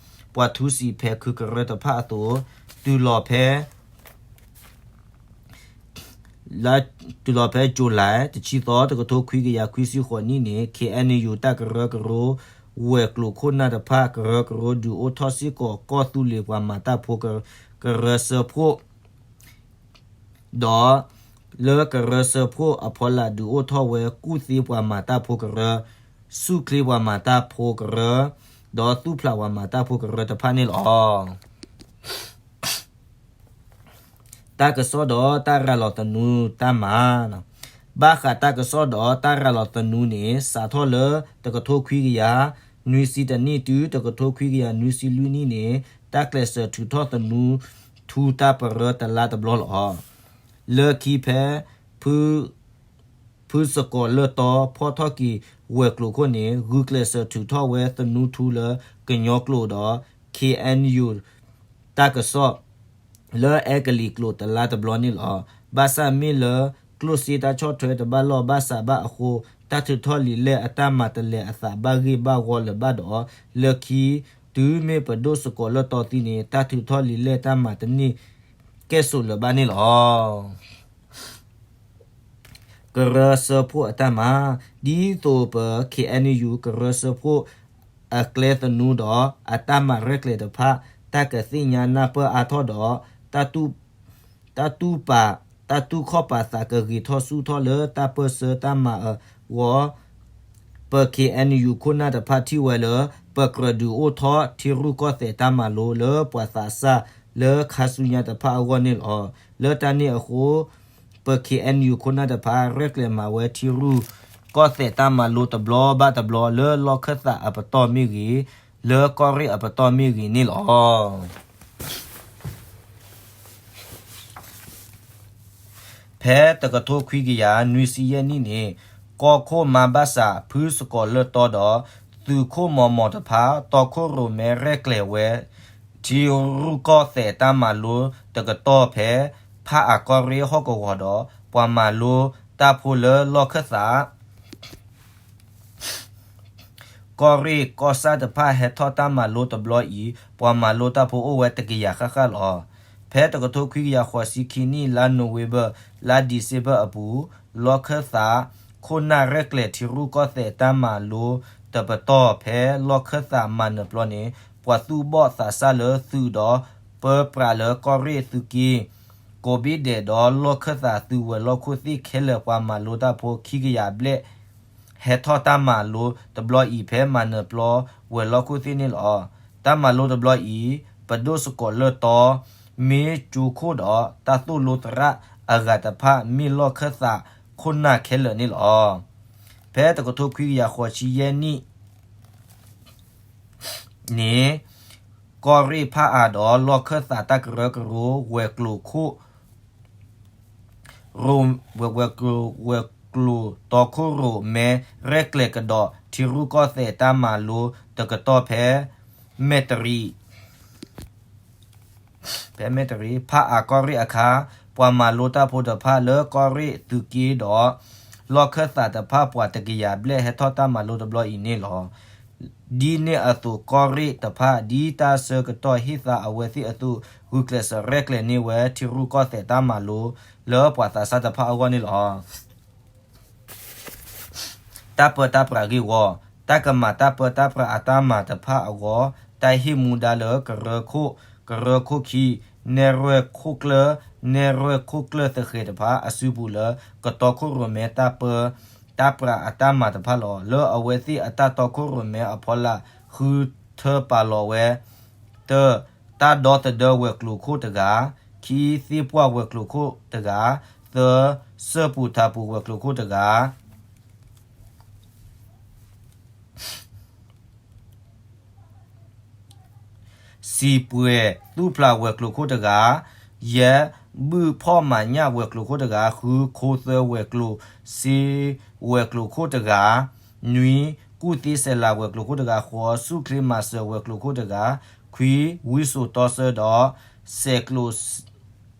ပှၤထူစံးဖဲခုကရၢတဖၣ်အသိး, တုၤလီၤဖဲ လါ တုၤလီၤဖဲ ကၠူၤလဲၣ် တဆံသီ တကထိခွံကယၤခွံဆံဃိးနံၣ်န့ၣ် ခ့ၣ်အဲၣ်ယူၣ် တၢ်ကရၢကရိ ဝဲၤကျိၤခိၣ်နၢ်တဖၣ် ကရၢကရိဒုးအိၣ်ထီၣ်စ့ၢ်ကီး ကီၢ်သူလ့ၤပှၤမၤတၢ်ဖိကရၢစၢဖှိၣ် ဒီး လၢကရၢစၢဖှိၣ်အဖီလာ်ဒုးအိၣ်ထီၣ်ဝဲ ကူၣ်သ့ပှၤမၤတၢ်ဖိကရၢ, ဆူၣ်ချ့ပှၤမၤတၢ်ဖိကရၢ, ဒီးသူၣ်ဖျးပှၤမၤတၢ်ဖိကရၢတဖၣ်န့ၣ်လီၤ. တၢ်ကစီၣ်ဒီးတၢ်ရၤလီၤသနူတၢ်မၤ, ဘၣ်ဃးတၢ်ကစီၣ်ဒီးတၢ်ရၤလီၤသနူန့ၣ် စးထီၣ်လၢတကထိခွံကယၤနွံဆံတနံၣ်တုၤ တကထိခွံကယၤနွံဆံလွံၢ်နံၣ်န့ၣ် တၢ်ကျဲးစၢးထုးထီၣ်သနူထူတၢ်ပရၢတလါတဘျီလီၤ. လၢခံဖဲ ဖုစကိးလၢၢ်တီ ဖီၣ်ထီၣ်က့ၤဝဲၤကျိၤခိၣ်န့ၣ် ဂုာ်ကျဲးစၢးထုးထီၣ်ဝဲသနူထူလၢကညီကျိာ်ဒီး ခ့ၣ်အဲၣ်ယူၣ် တၢ်ကစီၣ် လၢအဲကလံးကျိာ်တလါတဘျီန့ၣ်လီၤ. ဘၣ်ဆၣ်မ့ၢ်လၢ ကျိၣ်စ့တၢ်ဆီၣ်ထွဲတဘၣ်လီၢ်ဘၣ်စးဘၣ်အဃိ တၢ်ထုးထီၣ်လံာ်လဲၢ်အတၢ်မၤတလဲၤအသးဘၣ်ဂ့ၢ်ဘၣ်ဝီလၢၤဘၣ်ဒီး လၢခံ တုၤမ့ၢ်ပဒိၣ်စကိးလၢၢ်တီသံန့ၣ် တၢ်ထုးထီၣ်လံာ်လဲၢ်တၢ်မၤတန့ၢ်ကဲၣ်ဆိးလၢၤဘၣ်န့ၣ်လီၤ. ကရၢစၢဖှိၣ်အတၢ်မၤ, ဒ်သိးပ ခ့ၣ်အဲၣ်ယူၣ် ကရၢစၢဖှိၣ်အကျဲသနူဒီး အတၢ်မၤရဲၣ်ကျဲၤတဖၣ် တၢ်ကသ့ၣ်ညါနၢ်ပၢၢ်အါထီၣ်ဒီး တၢ်တူၢ်ပာ် တၢ်တူၢ်ခီၣ်ပာ်သးကဂ့ၤထီၣ်ဆူၣ်ထီၣ်လၢတၢ်ပၢၢ်ဆၢတၢ်မၤအဂီၢ် ပ ခ့ၣ်အဲၣ်ယူၣ် ခိၣ်နၢ်တဖၣ်ထံၣ်ဝဲလၢ ပကြၢးဒုးအိၣ်ထီၣ်ထံရူၢ်ကီၢ်သဲးတၢ်မၤလိလၢပှၤသးစၢ်လၢခါဆူညါတဖၣ်အဂီၢ်န့ၣ်လီၤ. လၢတၢ်န့ၣ်အဃိ ပ ခ့ၣ်အဲၣ်ယူၣ် ခိၣ်နၢ်တဖၣ် ရဲၣ်ကျဲၤမၤဝဲထံရူၢ်ကီၢ်သဲးတၢ်မၤလိတဘျီဘၣ်တဘျီ လၢလီၢ်ခၢၣ်သးအပတီၢ်မ့ၢ်ဂ့ၤ, လၢကီၢ်ရ့ၣ်အပတီၢ်မ့ၢ်ဂ့ၤန့ၣ်လီၤ. ဖဲတကထိခွံကယၤနွံဆံယဲၢ်နံၣ်န့ၣ် ကီၢ်ခိၣ်မါဘၣ်ဆး ဖုစကိးလၢၢ်တီဒီး သုးခိၣ်မီၤမီၤတဖၣ် တီခိၣ်ရိၣ်မဲရဲၣ်ကျဲၤဝဲ ထံရူၢ်ကီၢ်သဲးတၢ်မၤလိတကတီၢ်ဖဲ ဖးအၣ်ကီၢ်ရ့ၣ်ဟီၣ်ကဝီၤဒီး ပှၤမၤလိတၢ်ဖိလၢလီၢ်ခၢၣ်သး ကီၢ်ရ့ၣ်ကီၢ်ဆၣ်တဖၣ်ဟဲထီၣ်တၢ်မၤလိတဘျီအံၤ ပှၤမၤလိတၢ်ဖိအိၣ်ဝဲတကယၤဃၣ်ဃၣ်လီၤ. ဖဲတကထိခွံကယၤဃိးဆံခံနံၣ် လါနိၣ်ဝ့ဘၢၣ် လါဒံၣ်စ့ဘၢၣ်အပူၤ လီၢ်ခၢၣ်သးခိၣ်နၢ်ရဲၣ်ကျဲၤထံရူၢ်ကီၢ်သဲးတၢ်မၤလိတပတီၢ်ဖဲလီၢ်ခၢၣ်သးမၤနၢၤပျီန့ၣ် ပှၤသူၣ်ဘီၣ်သးစၢ်လၢသုးဒီး ပၢပြးလၢကီၢ်ရ့ၣ်သုးက့ ကိးဘ့ၣ်ဒဲးဒီး လီၢ်ခၢၣ်သးသုးဝဲၤလီၢ်ခိၣ်သ့ၣ်ခဲလၢာ် ပှၤမၤလိတၢ်ဖိခံကယၤဘျဲၣ် ဟဲထီၣ်တၢ်မၤလိတဘျီအံၤ ဖဲမၤနၢၤပျီဝဲၤလီၢ်ခိၣ်သ့ၣ်န့ၣ်လီၤ. တၢ်မၤလိတဘျီအံၤ ပဒိၣ်စကိးလၢတီ မ့ၢ်ကၠိခိၣ်ဒီး တၢ်သိၣ်လိသရၣ်အဂၤတဖၣ် မ့ၢ်လီၢ်ခၢၣ်သးခိၣ်နၢ်ခဲလၢာ်န့ၣ်လီၤ. ဖဲတကထိခွံကယၤဃိးဆံယဲၢ်နံၣ် န့ၣ် ကီၢ်ရ့ၣ်ဖးအၣ်ဒီး လီၢ်ခၢၣ်သးတၢ်ကရၢကရိ ဝဲၤကျိၤခိၣ် ရိ ဝဲၤကျိၤ ဝဲၤကျိၤတီခိၣ်ရိၣ်မဲ ရဲၣ်ကျဲၤကဒီး ထံရူၢ်ကီၢ်သဲးတၢ်မၤလိတကတီၢ်ဖဲ မဲၣ်တရံး ဖဲမဲၣ်တရံး ဖးအၣ်ကီၢ်ရ့ၣ်အခါ ပှၤမၤလိတၢ်ဖိတဖၣ်လၢကီၢ်ရ့ၣ်သုးက့ဒီး လီၢ်ခၢၣ်သးတဖၣ်ပှၤတကယၤဘျဲၣ် ဟဲထီၣ်တၢ်မၤလိတဘျီအံၤန့ၣ်လီၤ. ဒ်န့ၣ်အသိး ကီၢ်ရ့ၣ်တဖၣ် ဒ်တၢ်ဆၢကတီၢ်ဟ့ၣ်သါအဝဲသ့ၣ်အသိး ဂုာ်ကျဲးစၢးရဲၣ်ကျဲၤန့ၢ်ဝဲ ထံရူၢ်ကီၢ်သဲးတၢ်မၤလိ လၢပှၤသးစၢ်တဖၣ်အဂီၢ်န့ၣ်လီၤ. တၢ်ပၢတၢ်ပြးဂ့ၢ်ဝီ, တၢ်ကမၤတၢ်ပၢတၢ်ပြးအတၢ်မၤတဖၣ်အဂီၢ် တၢ်ဟ့ၣ်မူဒါလၢကရၢခိၣ်, ကရၢခိၣ်ခံ, နဲၣ်ရွဲၣ်ခိၣ်ကျၢၢ်, နဲၣ်ရွဲၣ်ခိၣ်ကျၢၢ်သဃဲၤတဖၣ်အစုပူၤလၢ ကတီခိၣ်ရိၣ်မဲတၢ်ပၢတၢ်ပြးအတၢ်မၤတဖၣ်လီၤ. လၢအဝဲသ့ၣ်အတၢ်တီခိၣ်ရိၣ်မဲအဖီလာ် ဃုထၢပာ်လီၤဝဲ, တၢ, တၢ်ဒီသဒၢဝဲၤကျိၤခိၣ်တဂၤ, ခံ, သ့ၣ်ပှၢ်ဝဲၤကျိၤခိၣ်တဂၤ, သၢ, စၢၢ်ပူၤထးပူၤဝဲၤကျိၤခိၣ်တဂၤ စံာ်ပှဲၤသူၣ်ဖျးဝဲၤကျိၤခိၣ်တဂၤ, ယဲၢ်, ဘုၣ်ဖီၣ်မၤညၣ်ဝဲၤကျိၤခိၣ်တဂၤ, ဃု, ခိသွဲဝဲၤကျိၤစ့ဝဲၤကျိၤခိၣ်တဂၤ, နွံ, ကူၣ်သ့စဲးလၤဝဲၤကျိၤခိၣ်တဂၤ, ဃိး, ဆူၣ်ချ့မၤစၢၤဝဲၤကျိၤခိၣ်တဂၤ, ခွံ, ဝံစိာ်တီဆၢဒီး စဲးကျိး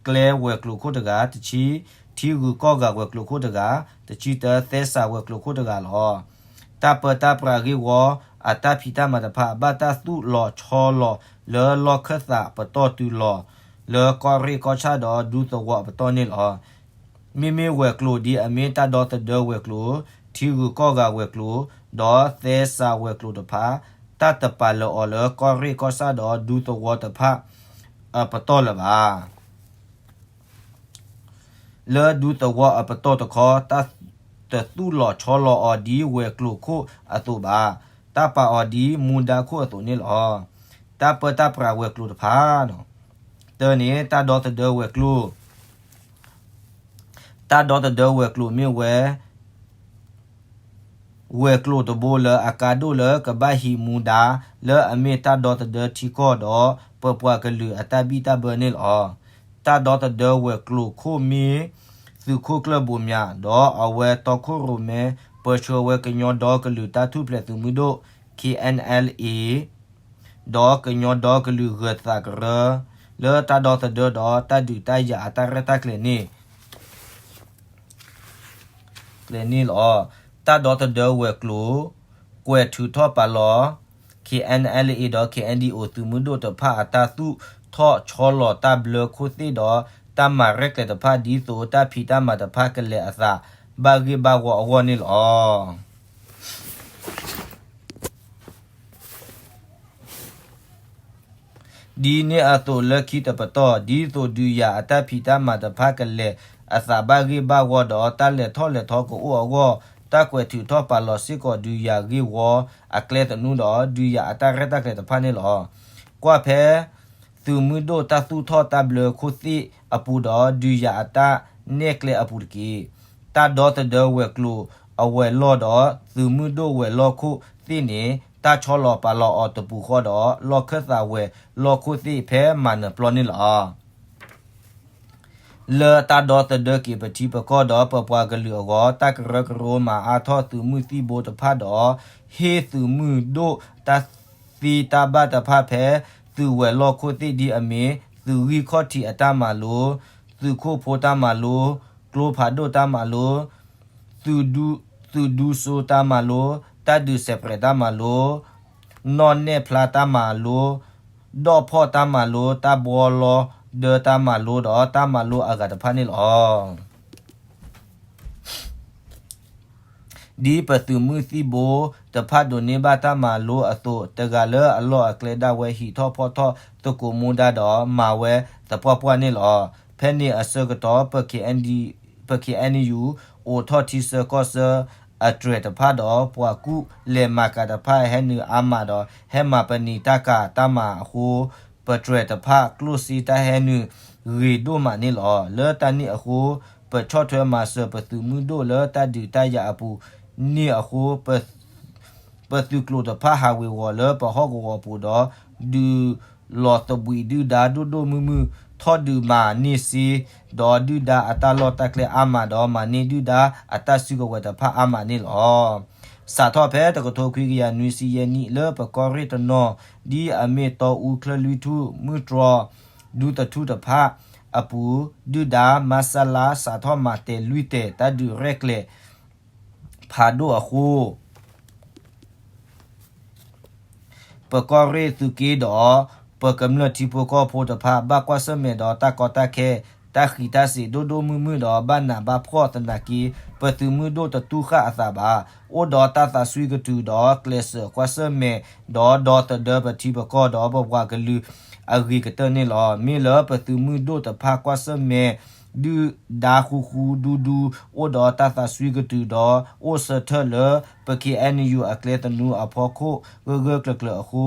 ကျဲဝဲၤကျိၤခိၣ်တဂၤ, တဆံ, ထံဂုၤကီၢ်ဂၤဝဲၤကျိၤခိၣ်တဂၤ, တဆံတၢ သဲစးဝဲၤကျိၤခိၣ်တဂၤလီၤ. တၢ်ပၢတၢ်ပြးဂ့ၢ်ဝီအတၢ်ဖံးတၢ်မၤတဖၣ် ဘၣ်တၢ်သူၣ်လီၤဆီလီၤလၢလီၢ်ခၢၣ်သးပတီၢ်တုၤလီၤ လၢကီၢ်ရ့ၣ်ကီၢ်ဆၣ်ဒီးဒူသဝီအပတီၢ်န့ၣ်လီၤ. မ့မ့ၢ်ဝဲၤကျိၤဒ်အမ့ၢ်တၢ်ဒီသဒၢဝဲၤကျိၤ, ထံဂုၤကီၢ်ဂၤဝဲၤကျိၤ, ဒီးသဲစးဝဲၤကျိၤတဖၣ် တၢ်တပာ်လၢအီၤလၢကီၢ်ရ့ၣ်ကီၢ်ဆၣ်ဒီးဒူသဝီတဖၣ်အပတီၢ်လၢၤဘၣ်. လၢဒူသဝီအပတီၢ်တခီ တၢ်တသူၣ်လီၤဆီလီၤအီၤဒ်ဝဲၤကျိၤခိၣ်အသိးဘၣ်. တၢ်ပာ်အီၤဒ်မူဒါခိၣ်အသိးန့ၣ်လီၤ. တၢ်ပၢတၢ်ပြးဝဲၤကျိၤတဖၣ်, တၢန့ၣ် တၢ်ဒီသဒၢဝဲၤကျိၤ တၢ်ဒီသဒၢဝဲၤကျိၤမ့ၢ်ဝဲ ဝဲၤကျိၤတဘိလၢအကါဒိၣ်လၢကဘၣ်ဟံးမူဒါ လၢအမ့ၢ်တၢ်ဒီသဒၢထံကီၢ်ဒီး ပပှၤကလုာ်အတၢ်ဘံၣ်တၢ်ဘၢန့ၣ်လီၤ. တၢ်ဒီသဒၢဝဲၤကျိၤခိၣ်မ့ၢ် သုးခိၣ်ကျၢၢ်ဘိးမၠး ဒီးအဝဲတီခိၣ်ရိၣ်မဲ ပၢဆှၢဝဲကညီဒီကလုာ်တၢ်ထူၣ်ဖျဲးသုးမုၢ်ဒိၣ် K N L A ဒီးကညီဒီကလုာ်ဂၢၤသးကရၢ လၢတၢ်ဒီသဒၢဒီးတၢ်ဒုးတၢ်ယၤအတၢ်ရဲၣ်တၢ်ကျဲၤန့ၣ် ကျဲၤန့ၣ်လီၤ. တၢ်ဒီသဒၢဝဲၤကျိၤ ကွဲးထုးထီၣ်ပာ်လီၤ K N L A ဒီး K N D O သုးမုၢ်ဒိၣ်တဖၣ်အတၢ်သူၣ်ထီၣ်ဆီလီၤတၢ်ဘျၢခိၣ်သ့ၣ်ဒီး တၢ်မၤရဲၣ်ကျဲၤတဖၣ် ဒ်သိးတၢ်ဖံးတၢ်မၤတဖၣ်ကလဲၤအသး ဘၣ်ဂ့ၢ်ဘၣ်ဝီအဂီၢ်န့ၣ်လီၤ. ဒ်န့ၣ်အသိးလၢခံတပတီၢ် ဒ်သိးဒုးယၤအတၢ်ဖံးတၢ်မၤတဖၣ်ကလဲၤအသးဘၣ်ဂ့ၢ်ဘၣ်ဝီဒီး တၢ်လဲၤထီၣ်လဲၤထီကအိၣ်အဂီၢ် တၢ်ကွဲးထုးထီၣ်ပာ်လီၤစ့ၢ်ကီးဒုးယၤဂ့ၢ်ဝီအကျဲသနူဒီး ဒုးယၤအတၢ်ရဲၣ်တၢ်ကျဲၤတဖၣ်န့ၣ်လီၤ. ကွၢ်ဖဲ သုးမုၢ်ဒိၣ်တၢ်သူၣ်ထီၣ်တၢ်ဘျၢခိၣ်သ့ၣ်အပူၤဒီး ဒုးယၤအတၢ်နဲၣ်ကျဲအပူၤတက့ၢ်. တၢ်ဒီသဒၢဝဲၤကျိၤအဝဲၤလီၢ်ဒီး သုးမုၢ်ဒိၣ်ဝဲၤလီၢ်ခိၣ်သ့ၣ်န့ၣ် တၢ်ဆီလီၤပာ်လီၤအီၤတပူၤဃီဒီး လီၢ်ခၢၣ်သးဝဲၤလီၢ်ခိၣ်သ့ၣ်ဖဲမၤနၢၤပျီန့ၣ်လီၤ. လၢတၢ်ဒီသဒၢက့ၤပထံပကီၢ်ဒီးပပှၤကလုာ်အဂီၢ် တၢ်ကရၢကရိမၤအါထီၣ်သုးမုၢ်သံၣ်ဘိတဖၣ်ဒီး ဟ့ၣ်သုးမုၢ်ဒိၣ်တၢ်သ့တၢ်ဘၣ်တဖၣ်ဖဲ သုးဝဲၤလီၢ်ခိၣ်သ့ၣ်ဒ်အမ့ၢ် သုးဂံၢ်ခီၣ်ထံးအတၢ်မၤလိ, သုးခိၣ်ဖိတၢ်မၤလိ, ကျိဖးဒိၣ်တၢ်မၤလိ, သုးဒူစိတၢ်မၤလိ, တၢ်ဒုးစဲးပြဲးတၢ်မၤလိ, နီၣ်နဲၣ်ဖျါတၢ်မၤလိ, ဒီၣ်ဖီၣ်တၢ်မၤလိ, တၢ်ဘှီလီၤဒၢတၢ်မၤလိဒီး တၢ်မၤလိအဂၤတဖၣ်န့ၣ်လီၤ. ဒ်ပသုးမုၢ်သံၣ်ဘိတဖၣ်ဒိးန့ၢ်ဘၣ်တၢ်မၤလိအသိး, တဂၤလၢအလီၢ်အကျဲဒၣ်ဝဲဟံးထီၣ်ဖီၣ်ထီၣ်သကိးမူဒါဒီး မၤဝဲသပှၢ်ပှၢ်န့ၣ်လီၤ. ဖဲန့ၣ်အဆၢကတီၢ် ပ ခ့ၣ်အဲၣ်ယူၣ် အိးထီၣ်ထံဆၢကီၢ်ဆၢအတြဲၤတဖၣ်ဒီး ပှၤကူၣ်လဲၤမၤကၤတဖၣ်ဟဲနုာ်အါမးဒီး ဟဲမၤပနံာ်တၢ်ကၤတၢ်မၤအဃိ ပတြဲၤတဖၣ်ကျိၣ်စ့တၢ်ဟဲနုာ်ဂ့ၤဒိၣ်မးန့ၣ်လီၤ. လၢတၢ်န့ၣ်အဃိ ပဆီၣ်ထွဲမၤစၢၤပသုးမုၢ်ဒိၣ်လၢတၢ်ဒုးတၢ်ယၤအပူၤန့ၣ်အဃိ ပသုးကျိၤတဖၣ်ဟးဝ့ၤဝီၤလၢပဟီၣ်ကဝီၤပူၤဒီး ဒုးလီၤသဘှံးဒုၣ်ဒါဒိၣ်ဒိၣ်မုၢ်မုၢ် ထီၣ်ဒုးမၤန့ၢ်စ့ ဒီးဒုၣ်ဒါအတၢ်လီၢ်တၢ်ကျဲအါမးဒီး မၤန့ၢ်ဒုၣ်ဒါအတၢ်စုကဝဲၤတဖၣ်အါမးန့ၣ်လီၤ. စးထီၣ်ဖဲတကထိခွံကယၤနွံဆံယဲၢ်နံၣ် လၢပကီၢ်ရ့ၣ်တနီၤ ဒ်အမ့ၢ်တီအူ ချၢၣ်လွံၢ်ထူၣ် မုၢ်တြီၤ ဒူသထူၣ်တဖၣ်အပူၤ ဒုၣ်ဒါမါစၢ်လါ စးထီၣ်မၤတဲာ်လွံၢ်တဲာ်တၢ်ဒုးရဲၣ်ကျဲၤဖးဒိၣ်အဃိ ပကီၢ်ရ့ၣ်သုးက့ဒီး ပကမျၢၢ်ထံဖိကီၢ်ဖိတဖၣ် ဘၣ်ကွၢ်ဆၢၣ်မဲာ်ဒီးတၢ်ကီတၢ်ခဲ တၢ်ဃံးတၢ်စ့ၤဒိၣ်ဒိၣ်မုၢ်မုၢ်ဒီး ဘၣ်နးဘၣ်ဖှီၣ်သနာ်က့ ပသုးမုၢ်ဒိၣ်တတူၢ်ဃာ်အသးဘၣ်. အိၣ်ဒီးတၢ်သးစွံကတုၤဒီး ကျဲးစၢးကွၢ်ဆၢၣ်မဲာ်ဒီး ဒီသဒၢပထံပကီၢ်ဒီးပပှၤကလုာ်အဂ့ၤကတၢၢ်န့ၣ်လီၤ. မ့ၢ်လၢပသုးမုၢ်ဒိၣ်တဖၣ်ကွၢ်ဆၢၣ်မဲာ် ဒုၣ်ဒါဃူဃူဒူဒူ အိၣ်ဒီးတၢ်သးစွံကတုၤဒီး အိၣ်ဆၢထၢၣ်လၢ ပ ခ့ၣ်အဲၣ်ယူၣ် အကျဲသနူအဖီခိၣ် ဂၢၢ်ဂၢၢ်ကျၢၤကျၢၤအဃိ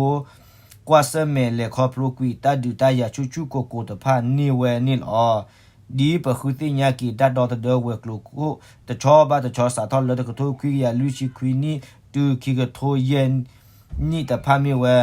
ကွၢ်ဆၢၣ်မဲာ်လဲၤခီဖျိကွံာ် တၢ်ဒုးတၢ်ယၤဆူၣ်ဆူၣ်ကိၢ်ကိၢ်တဖၣ်န့ၢ်ဝဲန့ၣ်လီၤ. ဒ်ပဃုသ့ၣ်ညါက့ၤ တၢ်ဒီသဒၢဝဲၤကျိၤခိၣ် တဆီဘၣ်တဆီ စးထီၣ်လၢတကထိခွံကယၤလွံၢ်ဆံခွံနံၣ် တုၤခံကထိယဲၢ်နံၣ်တဖၣ်မ့ၢ်ဝဲ